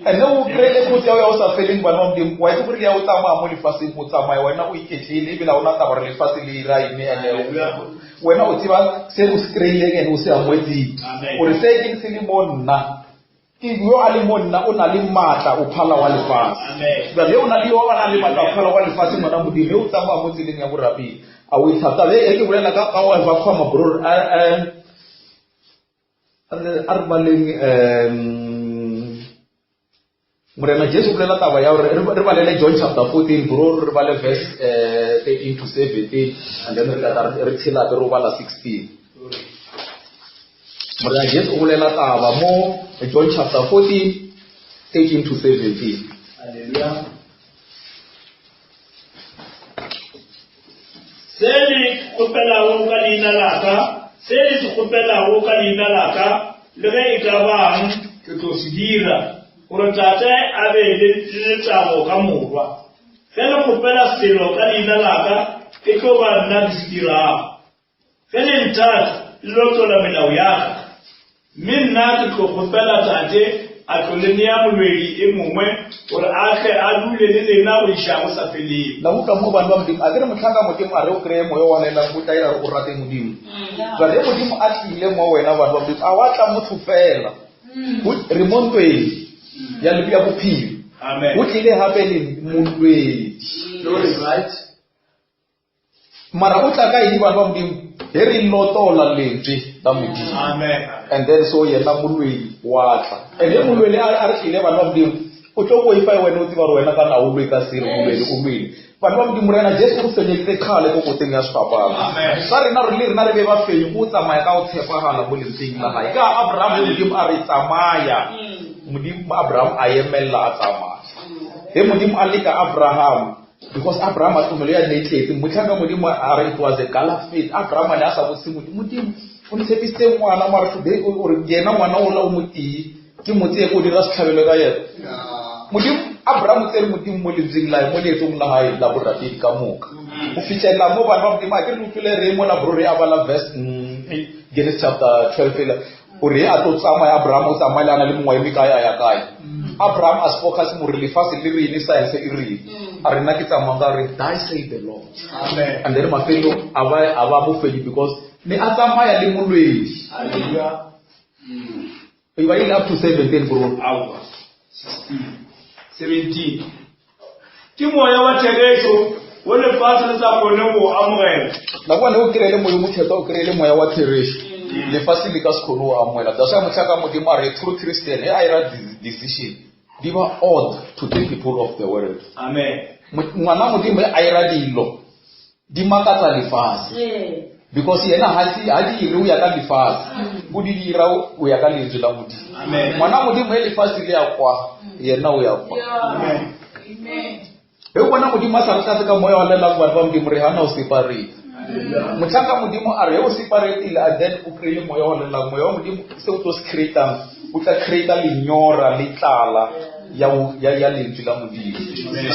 And o kry-ile khutso ya o ya o sa feleng bana ba Modimo. Wa itse gore le ya o tsamaya mo lefatsheng o tsamaya wena o iketlile ebile ga o na taba gore lefatshe le ira eng and wena o tseba se o se kry-ileng and o se amoetseng. Gore se ke se le mo nna ke yo a le mo nna o na le maatla o phala wa lefatshe. Jale o na le yo a nang le maatla o phala wa lefatshe ngwana Modimo yo o tsamaya mo tseleng ya borapedi. A o ithata e ke bolela ka ka wa ba kgwa mabror a a re baleng um Morena Jesu o bolela taba ya gore re balele John chapter 14 bro re bale verse 13 to 17 and then re tla re tshela re bala 16. Morena Jesu o bolela taba mo John chapter 14 13 to 17. Hallelujah. Se le kgopelago ka leina la ka, se le se kgopelago ka leina la ka, le ge e ka bang, ke tlo se dira, gore Tate a be le letago ka Morwa. Ge le kgopela selo ka leina la ka, e tlo ba nna ke se dirago. Ge le nthata, le lotola melao ya ka. Mme nna ke tlo kgopela Tate a tlo le nea molwedi e mongwe gore a tle a dule le lena go iša go sa felego. La utlwa mo bana ba Modimo, a ke re mohlanka Modimo a re o kreye moya wa laelang o tla ira gore o rate Modimo. Jwale ge Modimo a tlile mo wena bana ba Modimo, a wa tla motho fela. Re mo ntweng ya ya bophelo. Amen. O tlile gape le molwedi. Right. Mara o tla ka eng bana ba Modimo? He re lotola lentswe la Modimo. Amen. And then so yena molwedi wa tla. And he molwedi a re tlile bana ba Modimo, o tlo boifa wena o tseba gore wena kana o lwe ka selo molwedi o lwele. Bana ba Modimo Morena Jesu o fenyeditse kgale ko koteng ya sefapano. Sa rena re le rena re be ba fenye go tsamaya ka go tshepagala mo lentsweng la gae. Ka Abraham Modimo a re tsamaya. Modimo Abraham a emella a tsamaya. He Modimo a leka Abraham because Abraham a tumelo ya ne e tletse motlhanka Modimo a re it was a gala faith. Abraham a ne a sa botse Modimo, Modimo o ntshepisitse ngwana mara today o re yena ngwana ola o mo tee ke mo tseye ko dira setlhabelo ka yena. Modimo Abraham o tsere Modimo mo lentsweng la mo leetong la hae la borapedi ka moka. Go fitlhelela mo bana ba Modimo a ke re utlwile re mo la bro re a bala verse Genesis chapter 12 ela gore a tlo tsamaya Abraham o tsamaya le a na le mengwaga e mekae a ya kae. Abraham a se focus more lefatshe le reng science e reng. A re nna ke tsamaya ka re die say the Lord. Amen. And then mafelong a ba a ba mofedi because ne a tsamaya le molwedi. Hallelujah. E ba ile up to 17 bro. Aowa. 16. 17. Ke moya wa therešo wo lefase le sa kgone go o amogela. La bona o kry-ile moya o mokgethwa o kry-ile moya wa therešo lefase le ka se kgone go amogela. That's why mohlanka Modimo a re true Christian he a ira decision di ba odd to the people of the world. Amen. Ngwana Modimo he a ira dilo di makatsa lefase because yena ha di ha di ire o ya ka lefase o di dira o ya ka lentswe la Modimo. Amen. Ngwana Modimo he lefase le ya kwa yena o ya kwa. Amen. He o bona Modimo a sa re tlatse ka moya wa lelang bana ba Modimo re hana o separate. Mohlanka Modimo a re he o separatile and then o kry-ile moya wa lelang moya wa Modimo se o tlo se creatang o tla creata lenyora le tlala ya ya ya lentswe la Modimo.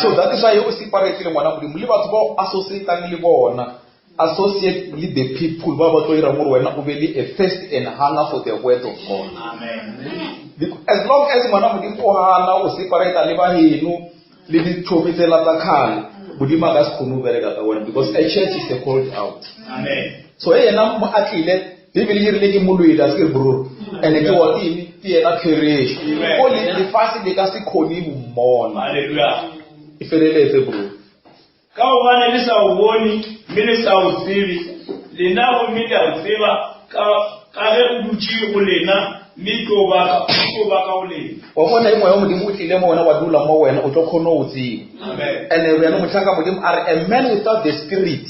So that is why o separatile ngwana Modimo le batho ba o associatang le bona associate le the people ba ba tlo irang gore wena o be le a thirst and hunger for the word of God. Amen. As long as ngwana Modimo o hana o separata le ba heno le dithomi tsela tsa kgale Modimo a ka se kgone go bereka ka wena because a church is a called out. Amen. So he yena mo a tlile Bibele e rile ke molwedi a se ke bro and ke wa eng ke yena therešo Amen. o le lefase le ka se kgone go mmona Hallelujah. e feleletse bro Ka gobane le sa o bone mme le sa o tsebe, lena gomme le a o tseba, ka, ka ge o dutše go lena mme e tlo ba ka, o tlo ba ka go lena. Wa bona e moya wa Modimo o tlile mo wena wa dula mo wena o tlo kgona go tseba. And bjalo mohlanka Modimo a re a man without the spirit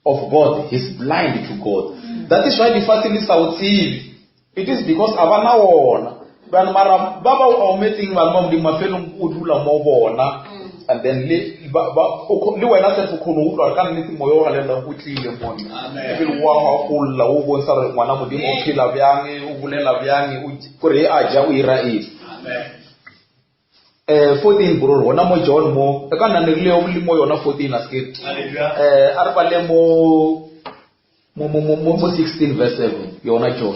of God is blind to God. That is why lefatshe le sa o tsebe. It is because a ba na wona. Bjalo mara ba ba o aometseng bana ba Modimo mafelong o dula mo bona and then le ba ba o le wena self o kgone go utlwa gore ka nnete moya o galelelang o tlile mo nna. Ebile wa wa go lla o bontsha gore ngwana Modimo o phela bjang, o bolela bjang, o kore e a ja o ira eng. Eh 14 bro gona mo John mo e ka nna ne rile o le mo yona 14 a se eh a re bale mo mo mo mo mo 16 verse 7 yona John.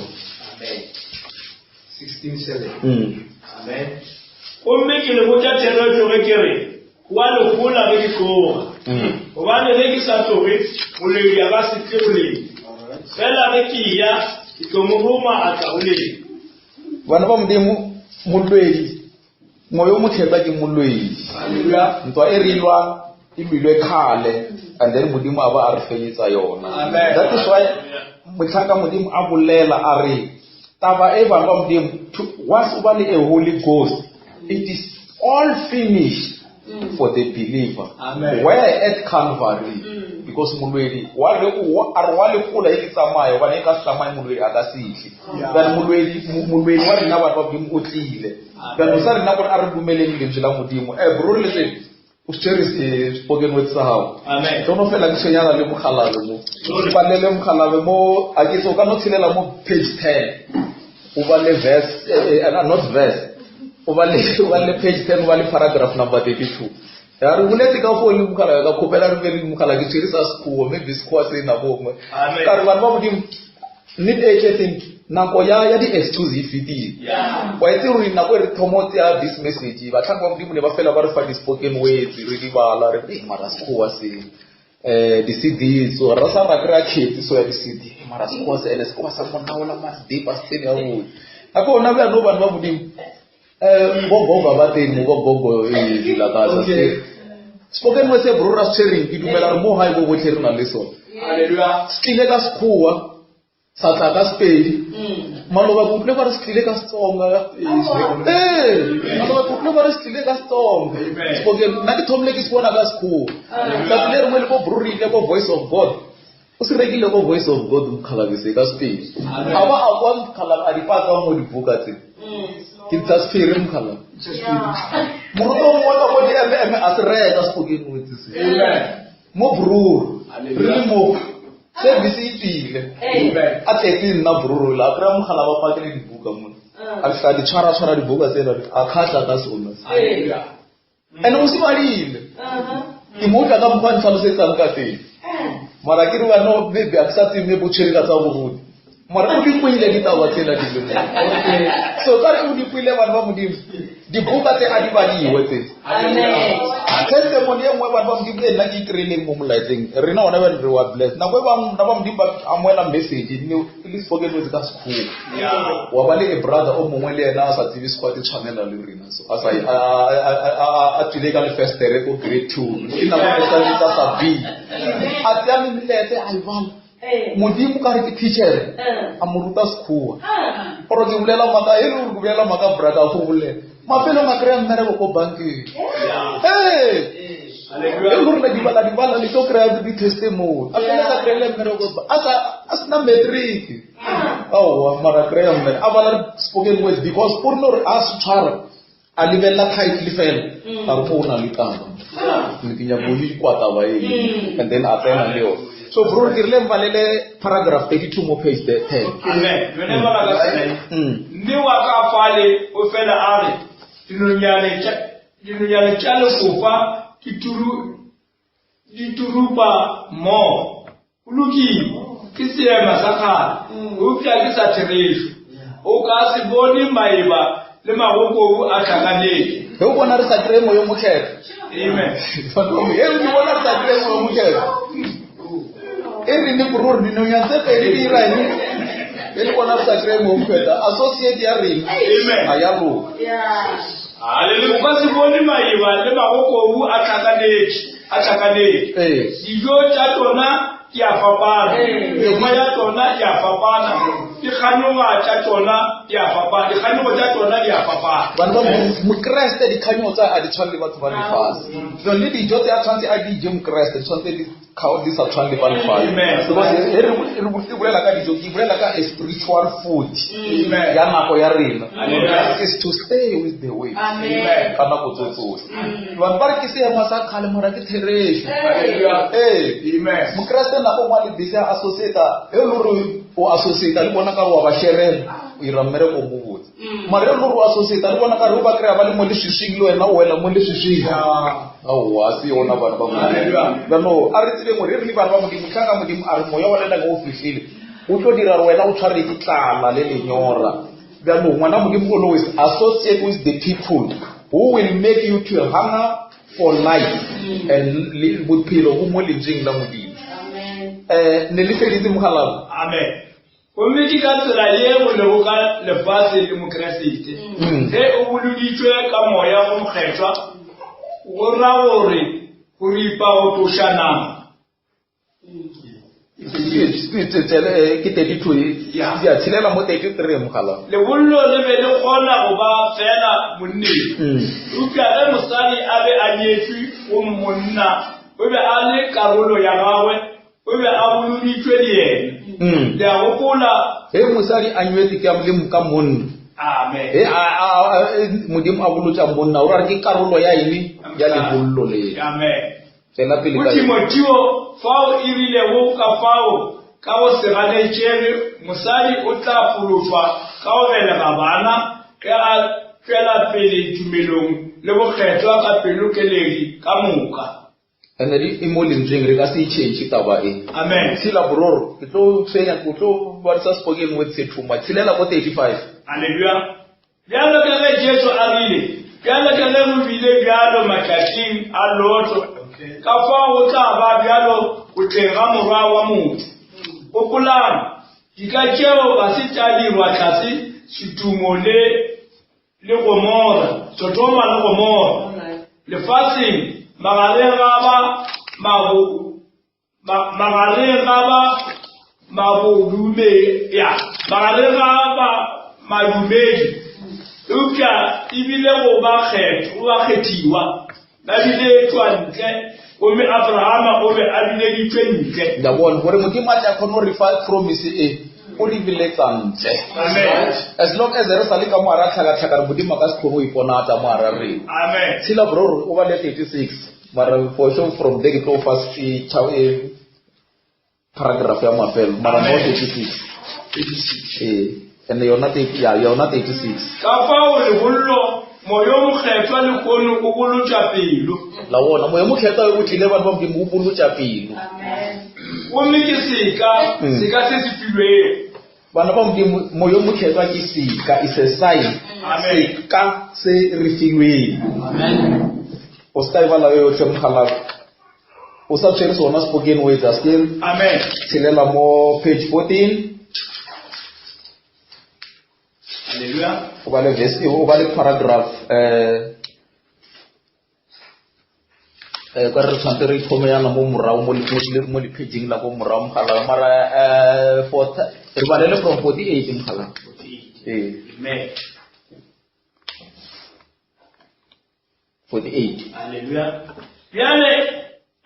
Amen. 16 7. Amen. Gomme ke le botša therešo ge ke re, go a le gola ge ke tloga. Gobane ge ke sa tloge, molwedi a ka se tle go lena. Fela ge ke eya, ke tlo mo roma a tla go lena. Bana ba Modimo, molwedi, moya o mokgethwa ke molwedi. Ntwa e re lwa e lwilwe kgale and then Modimo a ba a re fenyetsa yona. That is why mohlanka Modimo a bolela a re taba e bana ba Modimo once o ba le a Holy Ghost it is all finished mm. for the believer. Amen. Where at Calvary mm. because molwedi wa re a re wa lekola e ke tsamaya gobane e ka se tsamaye molwedi a ka se tle then molwedi molwedi wa rena batho ba modimo o tlile then o sa rena gore a re dumeleng lentswe la modimo eh bro le se o se se spoken word sa gago tlo no fela ke tshwenyana le mogalabe mo palele mogalabe mo a ke o ka no tshelela mo page 10 o ba le verse eh, eh, not verse o ba le o ba le page 10 o ba le paragraph number 32 ya re boletse ka fo le mogala ka kgopela re be le mogala ke tshwere sa sekgowa maybe sekgowa se nako nngwe ka re bana ba modimo nnete e tletseng nako ya ya di-excuse e fetile wa itse gore nako e re thomo tseya this message batlhanka ba modimo ne ba fela ba re fa di-spoken words re di bala re e mara sekgowa se um di-cd so ra sa ra kry-a kgetsi so ya di-cd mara sekgowa se ene sekgowa sa monna ola masdepa se tsene ya bone gape ona bjano bana ba modimo um bogogo ba teng mo bogogo e dilakatsa se spoken word se bro ra se tshwereng ke dumela re mo gae bo botlhe re nang le sone se tlile ka sekgowa sa tla ka sepedi mm. maloba ke utlwile ba re se tlile ka setsonga ee maloba ke utlwile ba re se tlile ka setsonga spoken nna ke thomile ke se bona ka sekgowa tsatsi le rengwe le ko bro re ile ko voice of god o se rekile ko voice of god mokgalabese ka sepedi a ba a kwa mokgalabe a di paka mo dibuka tse ke ntsha sephiri mokgalabe moruti o mongwe ka mo di-mm a se reka sepokeng wetse se mo bruru re le mo service e tswile a tletse nna bruru la kry-a mogala ba pakele dibuka mo a fihla di tshwara-tshwara dibuka tsela a kgatlha ka sona and o se badile ke mo utlwa ka mokgwa ntlhalosetsang ka teng mara ke re wena maybe a ke sa tsebe maybe o tshwere ka tsa boruti mara o di kwele ditaba tsena di le so ka re o di kwele bana ba modimo dibuka tse a di badiwe tse testimony e nngwe bana ba modimo e nna ke ikry-ileng mo molaetseng rena gona bjale re wa bless nako e bana ba modimo ba amoela message ne e le spoken words ka sekgowa wa ba le a brother o mongwe le ena a sa tsebe sekgowa te tshwanela le rena so a sa a tswile ka lefestere ko grade 2 ke nako e sa tsa sa B a tsaya melete a e bala modimo ka re ke teacher a mo ruta sekgowa oro ke bolela maka e le gore ke bolela maka brother go bolela mafelong a kry-a mmereko ko bankeng ee e le gore la di bala di bala le tlo kry-a di-testimony a feletsa kry-ele mmereko a sena matric aowa mara kry-a mmere a bala spoken words because o rile gore a se tshwara a lebelela title fela a re o na le taba ne ke nyako le kwa taba e and then a tsena le yone so bro ke rile mbalele paragraph 32 mo page 10 amen yone bala ka tsela mme wa ka fale o fela a re dinonyane tša dinonyane tša lefofa di turu di turupa mmogo. Go lokile, ke seema sa kgale, eupša ke sa therešo. O ka se bone maeba le magokobu a hlakanetše. Ge o bona re sa kry-e moyo mokgethwa. Amen. Ge o bona re sa kry-e moyo mokgethwa. E re ne gore dinonyane tse pedi di ira eng? E le bona re sa kry-e moyo mokgethwa. Associate ya rena ga ya loka. O ka se bone maeba le magokobu a hlakanetše, a hlakanetše. Ee. Dijo tša tšona di a fapana, mekgwa ya tšona e a fapana, dikganyoga tša tšona di a fapana, dikganyogo tša tšona di a fapana. Bana ba Mokreste dikganyogo tsa a di tshwane le batho ba lefase. Jwale le dijo tse a tshwanetse a di je Mokreste di tshwanetse di khao di sa tshwane le ba lefase. Because he re re bolela ka dijo ke bolela ka a spiritual food ya nako ya rena. Is to stay with the way ka nako tso tsohle. Batho ba re ke seema sa kgale mara ke therešo. Ee. Mokreste nako nngwe a le busy a associate e le gore o associate le bona ka wa ba sherela o ira mmereko o mobotse mara e le gore o associate le bona ka re o ba kry-a ba le mo leswiswing le wena o wela mo leswiswing aowa a se yona bana ba modimo jaanong a re tsebeng gore e re le bana ba modimo tlhaka modimo a re moya wa lelanga o fihlile o tlo dira gore wena o tshware ke tlala le lenyora jaanong ngwana modimo always associate with the people who will make you to hunger for life and bophelo bo mo lentsweng la modimo um ne le feditse mogalabo amen gomme ke ka tsela ye go lego ka lefase le mokeresete mm. ge o boloditšwe ka moya go mokgethwa go ra gore go ripa go tloša nama ke 32 ya tshelela mo 33 mogala lebollo le be le kgona go ba fela monneng mm. eupša ge mosadi a be a nyetšwe go monna o be a le karolo ya gagwe o be a boloditšwe le yena mm. le a gopola ge mosadi a nywetse ke le ka monna amen ge modimo a bolotša monna o ra re ke karolo ya eng ya lebollo le amen Tšwela pele Go ka yona. Timotheo, fao e rilego ka fao ka go se ganetšege mosadi o tla phološwa ka go belega bana ge a tšwela pele tumelong le bokgethwa ka pelokeledi ka moka. Ene di e mo lentsweng re ka se e change taba e. Amen. Tshela bororo ke tlo tshwenya ke tlo badisa spoken word se too much. Tshelela ko 35. Hallelujah. Bjalo ka ge Jesu a rile, Bjalo ka ge go bile bjalo matšatšing a Loto, ka fao go tla ba bjalo go tleng ga Morwa wa motho. Gopolang, dika tšeo ga se tša dirwa tlase Setumo le, le Gomora, Sodoma le Gomora, lefaseng, magareng ga ba mabo, Ma, magareng ga ba mabodume, ya, magareng ga ba madumedi, eupša e bile go ba kgetho, go ba kgethiwa, ba biletšwa ntle, gomme Abrahama o be a bileditšwe ntle. La bona gore Modimo a tle a kgone go re fa promise e, o re biletsa ntle. Amen. As long as re sa le ka mo hara tlhakatlhakano, Modimo a ka se kgone go iponatsa mo hara rena. Amen. Tshela bro, o bale 36. Mara for sure from there ke tlo fa eh, paragraph ya mafelo mara no 36 ee and yona ya yona 36 ka fao lebollo moya o mokgethwa lehono o bolotša pelo la wona moya mokgethwa o tlile batho ba modimo o bolotša pelo gomme ke seka mm. seka se se filwego Bana ba Modimo, Moya o Mokgethwa ke seka, is a sign. Seka se re filweng. O se ka e bala yo yotlhe mogalabi. O sa tshwere sona spoken words, a se Amen. tshelela mo page 14. Hallelujah. O bale verse, o bale paragraph eh um ka re tshwanetse re ithome yana mo morago mo mo lephejing la ko morago mogala mara um for re balele from 48 mogala ee 48 Hallelujah. Bjale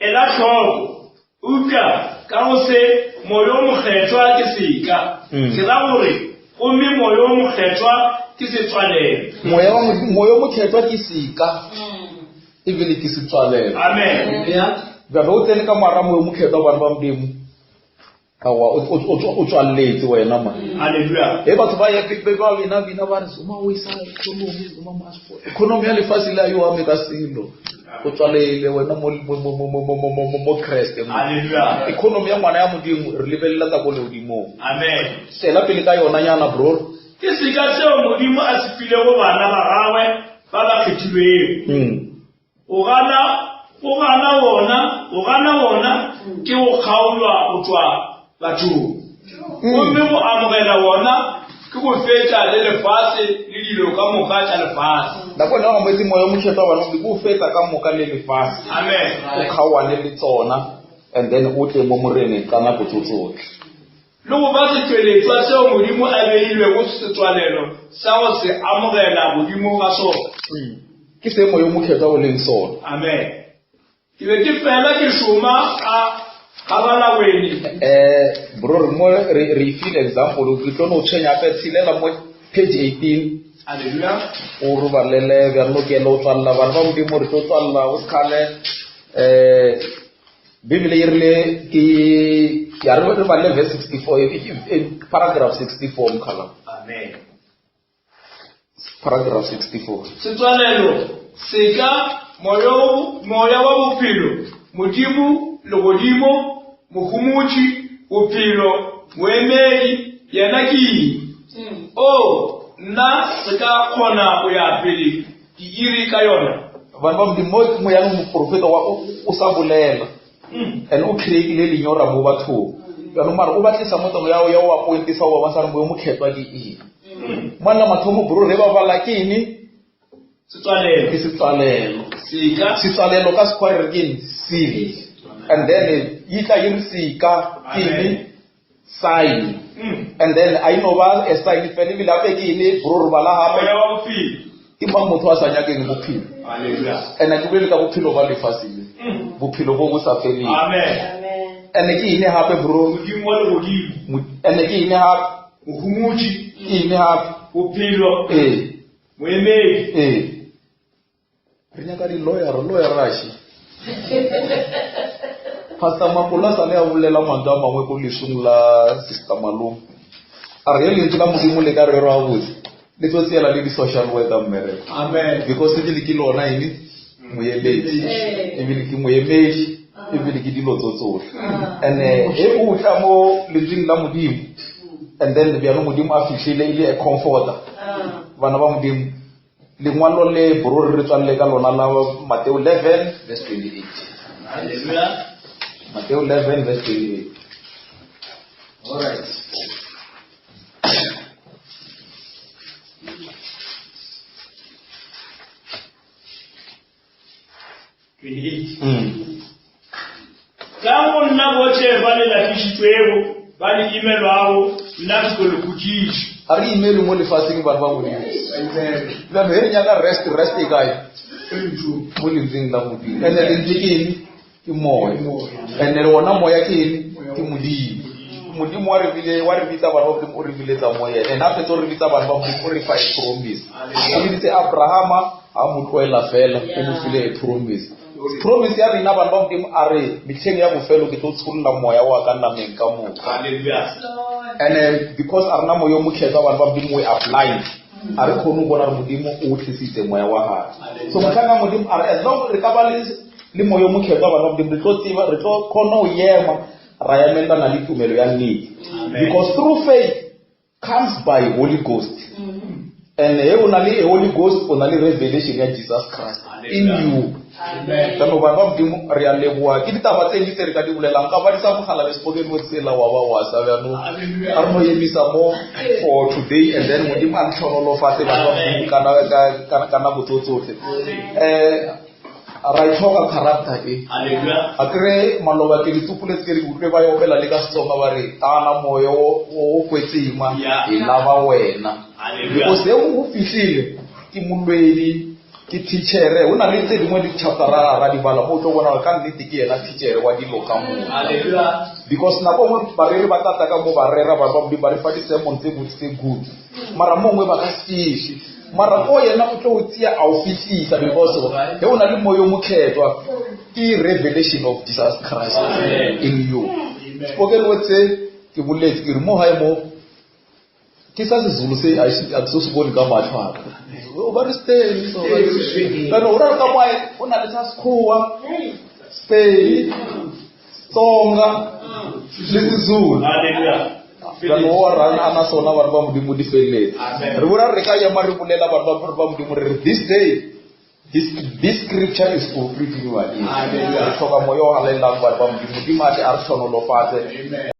ela hloko, eupša ka go se Moya wo Mokgethwa ke seka. Mm. Ke ra gore, gomme Moya wo Mokgethwa ke setswalelo. Moya wa Modimo, Moya wo Mokgethwa ke seka, ebile ke setswalelo. Amen. Bjale o tsene ka moara Moya wo Mokgethwa, bana ba Modimo. Aowa, o, o, o, o tswaletse wena man. Hallelujah. He batho ba ya ba ba bina bina ba re zuma o isa economy zuma maspo. Economy ya lefase le a yo ame ka selo. O tswalele wena mo mo mo mo mo mo mo mo mo Kreste. Hallelujah. Economy ya ngwana ya Modimo re lebelela tsa ko lehodimong. Amen. Tswela pele ka yona nyana bro. Ke seka seo Modimo a se filego bana ba gagwe ba ba kgethilwego. Go gana, go gana wona, go gana wona ke go kgaolwa go tšwa bathong. Gomme go amogela wona ke go fetša le lefase le dilo ka moka tša lefase. Nako ena o amogetse Moya o Mokgethwa bana ke go fetsa ka moka le lefase. Amen. O kgaoane le tsona and then o tle mo Moreneng ka nako tso tsotlhe. Le go ba setšweletšwa seo Modimo a beilego setswalelo sa go se amogela godimo ga sona. Ke se Moya o Mokgethwa o leng sona. Amen. Ke be ke fela ke šoma ka Gabalaweni. Eh, bro, re mo re re file example, ke tlo no tshwenya gape tshelela mo page 18. Hallelujah. O re balele bjalo ke lo tswalla bana ba Modimo re tlo tswalla o sekgale eh Bibele e rile ke ya re re balele verse 64 e, e, paragraph 64 mokgala. Amen. Paragraph 64. Setswalelo, seka, moyo, moya wa bophelo, Modimo, legodimo, mohomotši, bophelo, moemedi, yena ke eng? Oo, nna, se ka kgona go ya pele diiri ka yona. Bana ba Modimo, mo mo yanong moprofeta wa o o sa bolela and o creatile lenyora mo bathong. Jaanong mara o batlisa mo teng ya ya o appointisa o ba bontsha gore moya o mokgethwa ke eng. Monna mathomo bro re ba bala ke eng? Setswalelo. Ke setswalelo. Seka. Setswalelo ka sekgowa re re ke eng? Seal. And then yi tla yi re seka ke eng? Sign. And then a e no ba a sign fela ebile gape ke eng bro re bala gape. Moya wa bophelo. Ke mang motho a sa nyakeng bophelo? Hallelujah. And ke bolele ka bophelo ba lefase le. Bophelo bo bo sa feleng. Amen. And ke eng gape bro? Modimo wa legodimo. And ke eng gape? Mohomotši. Ke eng gape? Bophelo. Ee. Moemedi. Ee. Re nyaka di-lawyer, lawyer raši. Pastor Makola sa le a bolela mantswe a mangwe ko lesong la Sister Malome. A re lentswe la Modimo le ka rerwa gabotse le tlo tseela le di-social worker mmereko. Amen. Because ebile ke lona eng moeletši, ebile ke moemedi, ebile ke dilo tso tsohle. And he o tla mo lentsweng la Modimo, and then bjalo Modimo a fihlile e le a comforter. Bana ba Modimo, lengwalo le bro re tswalele ka lona la Mateo 11 verse 28. Hallelujah. Mateo 11 verse 28. All right. Ka go nna bohle ba le lapišitšwego, ba le imelwago, nna ke tlo le khutšiša. A re imelwe mo lefaseng bana ba Modimo. Bjalo he re nyaka rest, rest e kae? Mo lentsweng la Modimo. And lentswe ke eng? Ke moya. And wona moya ke eng? Ke Modimo. Modimo wa re bile wa re bitsa bana ba Modimo o re biletsa mo yena. And ha fetsa o re bitsa bana ba Modimo o re fa a promise. O biditse Abrahama a mo tlohela fela o mo file a promise. Promise ya rena bana ba Modimo a re mehleng ya bofelo ke tlo tsholola moya wa ka nameng ka moka. Hallelujah. And because a rena moya o mokgethwa bana ba Modimo we are blind. A re kgone go bona gore Modimo o tlisitse moya wa gagwe. So mohlanka Modimo a re as long re ka ba le le moya o mokgethwa bana ba Modimo re tlo tseba re tlo kgona go ema ra emelana le tumelo ya nnete. Because through faith comes by Holy Ghost. And he o na le Holy Ghost o na le revelation ya Jesus Christ in you. Jaanong bana ba Modimo re a leboa ke ditaba tse dintsi tse re ka di bolelang ka ba di sa mogala le spoken word tsela wa ba wa sa bjano a re no emisa mo for today and then Modimo a ntlhonolofatse bana ba Modimo ka nako tso tsotlhe. Ra e tlhoka character e. Hallelujah. A kry maloba ke le tsopoletse ke re utlwe ba e opela le ka Setsonga ba re tana moya o o kwetsima Yeah. e lava wena. Hallelujah. Because he o fihlile ke molwedi ke teachere o na le tse dingwe di-chapter ra ra di bala mo o tlo bona gore ka nnete ke yena teachere wa dilo ka moka. Hallelujah. Because nako nngwe bareri ba tla tla ka mo ba rera ba ba ba re fa di-sermon tse botse tse good mara mo nngwe ba ka se fihle mara ko yena o tlo o tseya a o fihlisa because he o na le moya o mokgethwa ke revelation of Jesus Christ in you. Spoken word se ke boletse ke re mo gae mo ke sa Sezulu se a ke so se bone ka matlho a ka. O ba re stay so ba re Kana o ra ka mo o na le sa Sekgowa Sepedi Tsonga le Sezulu. Hallelujah. Jalo o rang a na sona bana ba Modimo di feleletse. Re bona re ka ema re bolela bana ba Modimo re re this day this scripture is fulfilled in your ears. Hallelujah. Re tlhoka moya o halalelang bana ba Modimo. Modimo a tle a re hlohonolofatse. Amen.